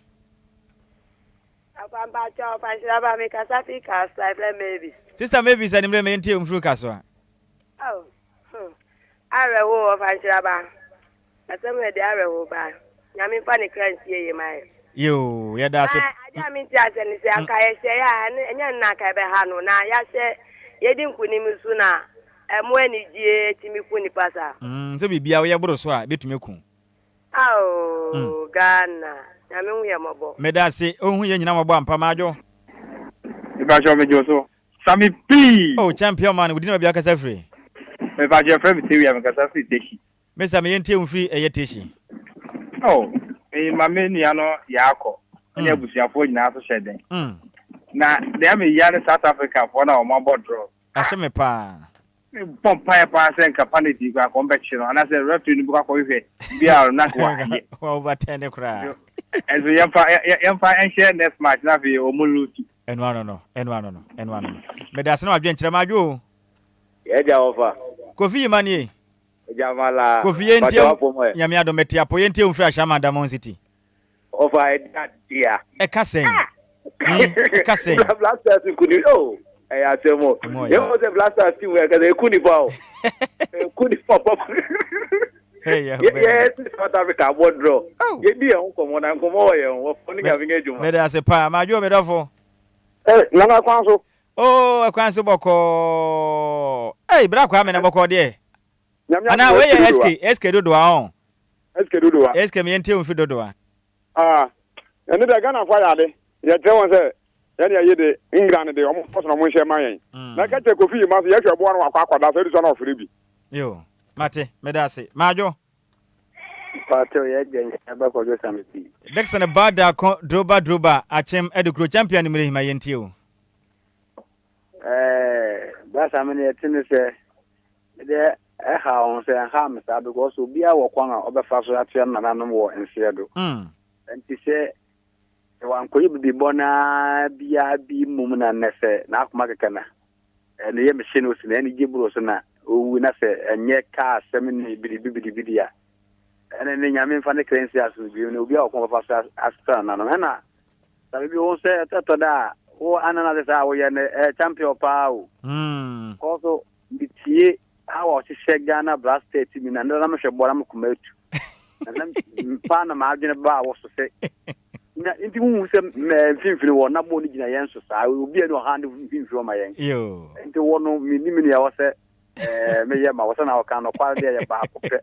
Ɔfa mpakyɛw ɔfa nhyira ba me kasa firi Kasoa yɛfrɛ me Mavis. Sister Mavis animmerɛ me yɛntie wo mfiri Kasoa. Oh hmm awerɛhow ɔfa nhyira ba. Asɛm wei deɛ awerɛhow paa. Nyame mfa ne kra nsie yie ma yɛn. Yoo yɛda ase. Na adeɛ a mente aseɛ ne sɛ anka yɛhyɛeɛ a ɛno ɛnyɛ ɛno na anka ɛbɛha no na yɛahyɛ yɛdi nkunim nso na ɛmo anigyie tumi ku nipa saa. Mm, sɛ biribiara woyɛ boro so a ɛbɛtumi aku wo. Aww Ghana Nyame hu yɛ mmɔbɔ. Meda ase, ɔnhu yɛn nyina mmɔbɔ ampa, Madwo. Mepakyɛw megye wo so. Sammy pii. Oh champion man, wo din ne baabi a wokasa firi? Mepakyɛw yɛfrɛ me Tewia, mekasa firi Teshie. Mister me yɛntie wo mfiri ɛyɛ Teshie. Oh me ma me nua no yɛ akɔ ɛne abusuafoɔ nyinaa so hyɛ den. Na deɛ meya ne South Africa foɔ no a wɔn abɔ draw. Ahye me paa. Me bɔ mpaeɛ paa sɛ nka penalty koraa nka wɔn bɛkye no anaasɛ referee no bɛkɔ akɔhwehwɛ VAR no na nka wayɛ. Wa overturn ne koraa. Nso yɛmfa yɛmfa nhyɛ next match na afei wɔn lose. Ɛno ano no, ɛno ano no, ɛno ano no. Meda ase na wadwen kyerɛ m'adwo o. Yɛ gya wɔfa. Kofi Yima nie. Gya ma la. Kofi yɛ ntie Nyame adom mete apɔ yɛ ntie wo mfiri Ashaiman Diamond City. Ɔfa ɛdi adea. Ɛka sɛn? Hmm, ɛka sɛn? Black Stars nkuni o ɛyɛ asɛm o. Yɛn mo sɛ Black Stars team yɛ kɛsɛ eku nipa o. Eku nipa papa. Yɛ yɛ South Africa abɔ draw. Yɛ di yɛn ho nkɔmɔ na nkɔmɔ wɔ yɛn ho wɔfɔ ne nyame nyɛ adwuma. Mɛda ase paa madwo me dɔfo. Eh, nana kwan so. Oh, ɛkwan so bɔkɔɔ. Ei, bra Kwame na bɔkɔɔ deɛ. Ana wei yɛ SK, SK Dodowa ɔn. SK Dodowa. SK me yɛntie wo mfiri Dodowa. Ah, ɛne deɛ Ghana fo ayɛ ade. Yɛkyerɛ wɔn sɛ yɛne ɛye de, England de, wɔn fɔ so na wɔn nhyɛ ma yɛn. Na ɛka kyerɛ Kofi Yima sɛ yɛhwɛ ɛboa no wakɔ akɔda sɛ ɛdu so na ɔfrɛ bi. Yo, mate, meda ase. Madwo. Paateo yɛ gya nhyira ba kwadwo samiti. Dickson ba daako droba droba akyem adukuro champion mmere hima yɛntie o. Ɛɛ bra saa me deɛ ɛte ne sɛ me deɛ ɛha wɔn sɛ ɛnha me saa because obiara wɔ kwan a ɔbɛfa so akyerɛ ne nananom wɔ nseɛ do. Nti sɛ sɛ wankɔyɛ bibi bɔ naa biara bi mmom na nnɛ sɛ n'akoma kɛkɛ na ɛno yɛ mehye no si na ɛne gye boro so na owu na sɛ ɛnyɛ kaa asɛm ne biribi biribi di a ɛne ne nyame mfa ne kra nsi asomdwoe mu na obiara wɔ kwan ɔbɛfa so asesa nananom ɛna Sɛ bibi wo sɛ ɛtɔ da a wo anana sɛ saa woyɛ no ɛyɛ champion paa o. Kɔ so metie how a ɔhyehyɛ Ghana Black Star team na na mehwɛ bɔ na me koma atu. Na na paa na m'adwene baa wɔ so sɛ na nti wohu sɛ mfimfini wɔ na bɔɔl no gyina yɛn so saa obi a ne ɔha ne mfimfini wɔ ma yɛn. Nti wɔ no menim nea ɛwɔ sɛ Ɛɛ meyɛ ma wo sɛ na ɔka nɔkware deɛ yɛ baako pɛ.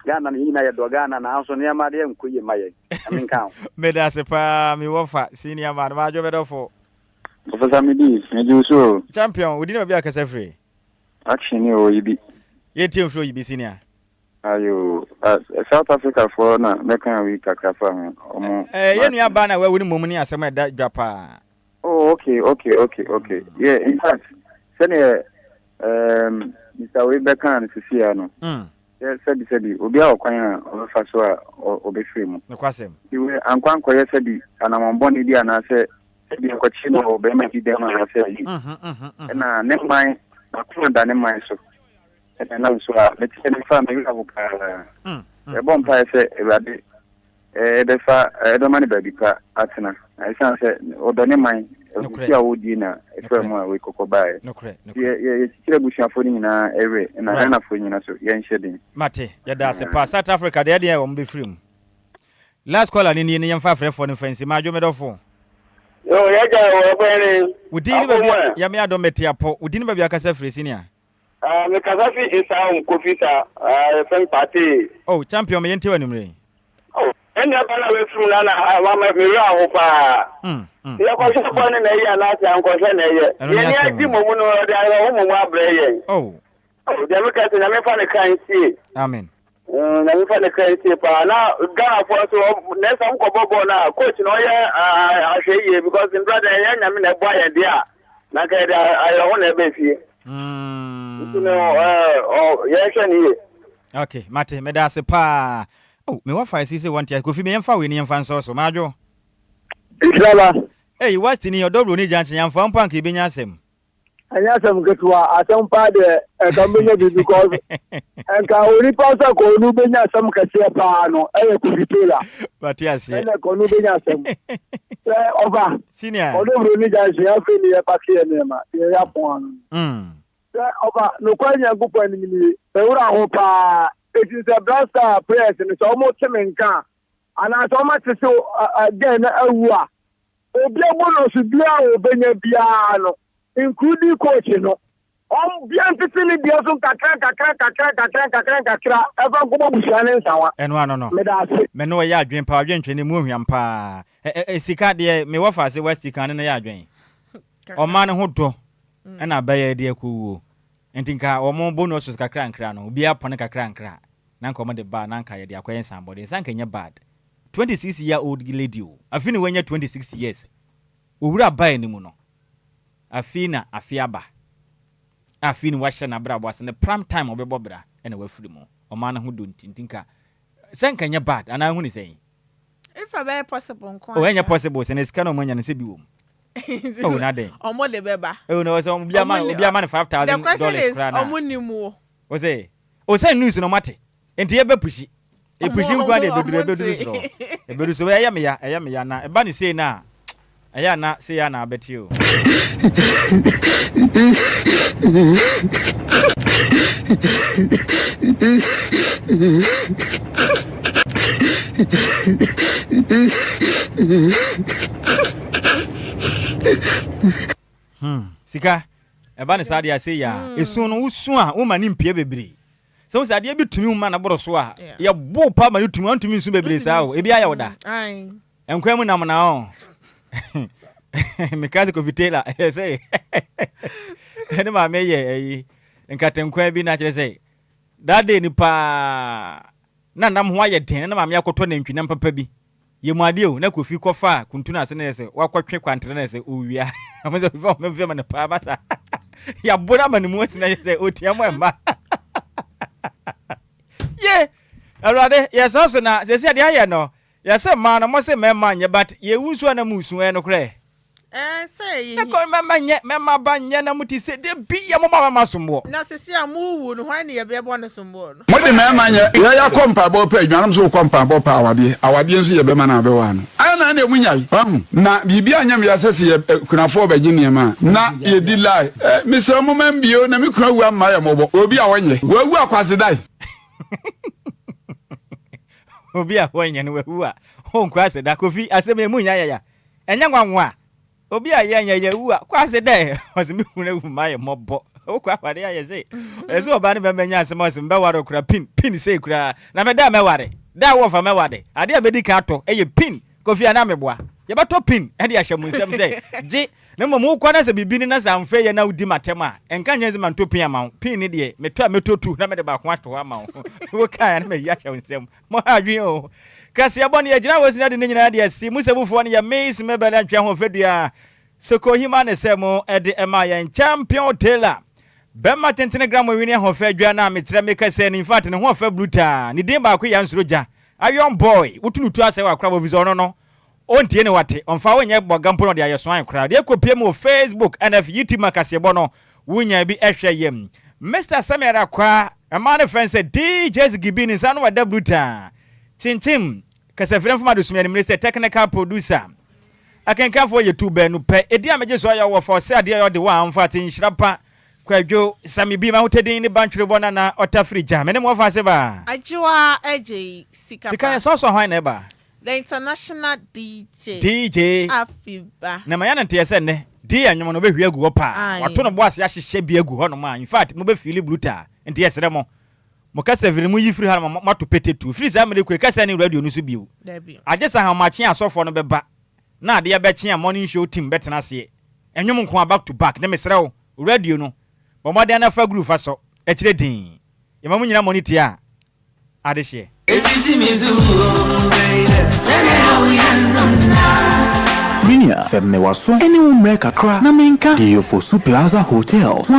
Ghana no yɛn nyinaa yɛdɔ Ghana nanso nneɛma deɛ nkɔ yie mma yɛn. Nyame nka ho. Meda ase paa me wɔfa senior man madwo me dɔfo. Professor Medi, megye wo so o. Champion, wo din ne baabi a wokasa firi? Action ni o, Oyibi. Yɛntie mfiri Oyibi senior. Ayoo, South Africa foɔ na mɛka wei kakra fa ho, ɔmo. Ɛɛ yɛn nua baa no a wawu no mmom ne asɛm a ɛda dwa paa. Oh okay okay okay okay yeah in fact sɛdeɛ um, Mr. Wei bɛkaa no sisi ya no mm. sɛ sɛbi sɛbi obi a ɔkwan a ɔbɛfa so a ɔbɛfiri mu nokwasɛm nti wei ankɔ ankɔyɛ sɛbi anamɔbɔne bi anaasɛ sɛbi ɛkɔkye no wɔ bɛrima bi dɛm anaasɛ ayi mm-hmm, mm-hmm, mm-hmm. ɛna ne man n'akoma da ne man so ɛna nam so a mete sɛ mefa me werɛ ho paa mm, mm, yɛbɔ mpaeɛ sɛ awurade Ɛbɛfa, ɛbɛma no baabi pa atena. Na ɛsiane sɛ ɔdɔ ne man, ahurusi a ɔredie na ɛfaa mu a wei kɔkɔ baeɛ. Nti yɛ, yɛ, yɛkyekyere abusuafoɔ no nyinaa werɛ, na Ghanafoɔ nyina so, yɛnhyɛ den. Mate, yɛda ase paa. South Africa deɛ ɛdeɛn wɔn bɛfiri mu. Last caller no nie ne yɛmfa afrɛfoɔ no mfa nsi. Madwo me dɔfo. Yo, yɛgya wɔ ɛkwan ne. Wo din ne baabi a, Nyame adom mete apɔ. Wo din ne baabi a kasa firi senior. Ah, me kasa fi Esaum Kofi sa, ah, yɛfrɛ me Partey. Oh, champion, me yɛntie w'anumere yi. Oh, yɛn nua ba no a wafiri mu no na ah, wama me werɛ aho paa. Yɛkɔhwɛ bɔ no na ɛyɛ anaasɛ ankɔhwɛ na ɛyɛ. Ɛno ne Yɛn ani asɛm agye no. mmom no, ɔde awerɛho mmom abrɛ yɛn. Oh. Oh, deɛ meka sɛ Nyame mfa ne kra nsie. Amen. Nyame fa ne kra nsie paa na Ghana foɔ nso next time kɔ bɔ bɔɔl no a coach no ɔyɛ ahwɛ yie because ndura deɛ ɛyɛ Nyame na ɛboa yɛn deɛ a na nka yɛde ayerɛho na ɛbɛ fie nti no yɛnhwɛ ne yie. Okay, mate, meda ase paa. Oh, me wafa esi sɛ wɔnte ase. Kofi, me yɛmfa wei ne yɛmfa nsɔɔ so. Madwo. Nhyira Ei, West ni, ɔdɔ buroni gyankye, yɛamfa mpo anka yɛbɛnya asɛm. Ɛnyɛ asɛm ketewa, asɛm paa deɛ ɛnka mbɛnya bi because ɛnka onipa sɛ kɔnu bɛnya asɛm kɛseɛ paa no ɛyɛ Kofi Taylor. Wate aseɛ. Ɛnna kɔnu bɛnya asɛm. Sɛ ɔfa. Senior. Ɔno wuro ne gya nhyɛ afei ne yɛba ke yɛ nneɛma deɛ yɛ apɔn ano. Sɛ ɔfa nokware Nyankopɔn anim nie, mewura ho paa. Eti sɛ Black Star players no sɛ wɔn te me nka a anaasɛ wɔn ate sɛ girl no awu a Obi bonus biara a obenya biara no, including coach no, ɔmbea ntete ne deɛ so nkakra nkakra nkakra nkakra nkakra nkakra ɛfa nkɔbɔ abusua ne nsawa. Ɛno ano no, Meda ase. me ne wo yɛ adwen paa, ɔdwentwene mu ohwiam paa. Ɛ ɛ sika deɛ me wɔfa ase West kan ne no yɛ adwen. Ɔman no ho dɔ ɛna abɛyɛ de akɔ wuo. Nti nka wɔn bonuses kakra nkra no, obiara pɔne kakra nkra na nka wɔn de ba na nka yɛde akɔyɛ nsanbɔde. Nsa nka nyɛ bad. 26 year old lady o, afi ne wanya 26 years. Owura bae no mu no, afei na afe aba. Afei na wahyɛ n'abrabɔ ase, ne prime time a ɔbɛbɔ bra na wafiri mu. Ɔman no ho dɔ nti, nti nka sɛ nka ɛnyɛ bad anaa wohu ne sɛn? If ɛbɛyɛ possible nko Oh, ɛnyɛ possible sɛ na sika na ɔmo anya no sɛ bi wɔ mu. Oh, na dɛn? Ɔmo de bɛba. Oh, na ɔsɛ obi ama obi ama no $5,000 The question is, koraa na. ɔmo nim wo. Ɔsɛ, oh sɛ news no ɔmo ate. Nti yɛbɛ pushi. Epushi nko ara de ebeduru ebeduru soro. Ebeduru soro ɛyɛ me ya ɛyɛ me ya na ɛba ne sei na ɛyɛ a na sei a na abɛte o. Hmm sika ɛba ne saa deɛ a sei a esu no wosu a woma ne mpie bebree. Sɛ wohu sɛ adeɛ bi tumi wo ma no boro so a, yɛbo pa ma no tumi, wantumi nsu bebree saa o, ebi ayɛ wo da. Nkwa mu nam na o. Meka sɛ Kofi Taylor, ɛyɛ sɛ ɛne maame yɛ ɛyi nkatenkwan bi na kyerɛ sɛ that day ni paa na nam ho ayɛ den na maame akɔtɔ nantwinam papa bi. Yɛ mu adeɛ o, na Kofi kɔfaa kuntunu ase na yɛ sɛ wakɔtwe kwantere na yɛ sɛ owia. Ɔmo sɛ ofi ɔmo mfeɛ ma no paa basa. Yɛabo no ama ne mu asi na yɛ sɛ otia mu ɛmma. Ye! Awurade, yɛsrɛ so na sɛsi adeɛ ayɛ no, yɛsɛ mmaa no, mo se mmarima nyɛ but yɛwu nso a na mo su, ɛyɛ nokorɛ? Ɛɛ sɛ ɛyɛ Na kɔ mɛma nyɛ mɛma ba nyɛ na mo ti sɛ de bi yɛ mo ma mɛma somboɔ. Na sisi a mo wu no hwan ne yɛ bɛ bɔ ne somboɔ no. Mo de mɛma nyɛ yɛ yɛ kɔ mpaebɔ pɛ adwuma na mo so kɔ mpaebɔ pɛ awadeɛ awadeɛ nso yɛ bɛma na abɛwaa no ayɛ na ɛna mo nyae wahu na biribi anyɛ me ya sɛ sɛ yɛ kunafoɔ bɛgye nneɛma a na yɛ di lie eh mesrɛ mo ma mbio na me kunu awu amma yɛ mɔbɔ obi a wɔnyɛ wawu akwasedae. Obi a wɔnyɛ no wawu a ɔnkɔ aseda Kofi asɛm emu nya yɛ ya. Ɛnyɛ nwanwa! Obi a yɛnyɛ yɛwu a, kɔ ase dɛ ɔse me kunu awu mayɛ mmɔbɔ. Wokɔ aware a yɛse ɛsɛ ɔbaa ne bɛma nya asɛm a ɔse mbɛware wo koraa pin pin sei koraa na me da a mɛware da a wɔfa mɛware adeɛ a mɛdi kan atɔ ɛyɛ pin Kofi anaa meboa yɛbɛtɔ pin ɛde ahyɛ mo nsam sɛ gye na mmom wokɔ na sɛ biribi ne na sɛ amfa yɛ na wodi m'atɛm a ɛnka nkyɛn sɛ mantɔ pin ama wo pin ne deɛ metɔ a mɛtɔ tu na mede baako ato hɔ ama wo wokaa na mayi ahyɛ wo nsam Mo ha adwene o. Kaseɛbɔ no yɛgyina hɔ sini ade ne nyinaa de asi. Mo sɛbufoɔ no yɛ Miss Mabel Antwi Ahoɔfɛdua Sokohima ne sɛ mo de ɛmaa yɛn Champion Taylor. Bɛma tentene gram nwini ahoɔfɛ adwa no a mekyerɛ meka sɛ no infact ne ho ɔfɛ brutaa. Ne din baako yɛ Ansuro Gya. Iron Boy, wotu no tu asɛe w'akorabɔ efisɛ ɔno no Ɔntie ne wate, ɔmfa wo nyɛ bɔga mpo na ɔde ayɛ soan koraa. Deɛ ɛkɔpie mu wɔ Facebook ɛna afei YouTube ma kaseɛbɔ no wonya bi hwɛ yɛ. Mister Samuel Akwaa, mmaa no frɛ no sɛ DJ Ziggy ne nsa ano wɔ da brutaa. Kyinkyim, kasafira mfom adesua animire sɛ technical producer. Akenkanfoɔ yɛ tu baanu pɛ. Edin a megye so ayɛ wɔ fa ɔsɛ adeɛ a ɔde wɔ a ɔmfa ate nhyira pa Kwadwo, Sammy bi, m'ahotɛdin ne Bantwerebɔ Nana Ɔtafiri Gya. Me ne mo wɔfa ase ba. Adwoa Adjei Sika Sika yɛ sɔɔsɔɔ hwan na ɛba? The international DJ. DJ. Afiba. Na ma yɛ no nteɛ sɛ nnɛ D nnwom no ɔbɛhwie agu hɔ paa. Wato no bo ase ahyehyɛ bi agu hɔnom a in fact mobɛ feeli brutal. Nti yɛsrɛ mo, mo kasa firi no monyi firi ha na moato pete tuo. Firi saa mmerɛ yi kɔ kasa nni radio no so bio. Agye sɛ ahomakye a asɔfoɔ no bɛba na adeɛ bɛkye a morning show team bɛtena aseɛ. Nnwom nko ara back to back. Ne mesrɛ wo, radio no, bɔ mmɔden na fa groove fa sɔ akyire dinn. Yɛma mo nyina mɔne tie a. adehyeɛ. Me nua, fɛm me w'aso ne wo mmerɛ kakra na menka De Ofosu Plaza Hotel ho asɛm.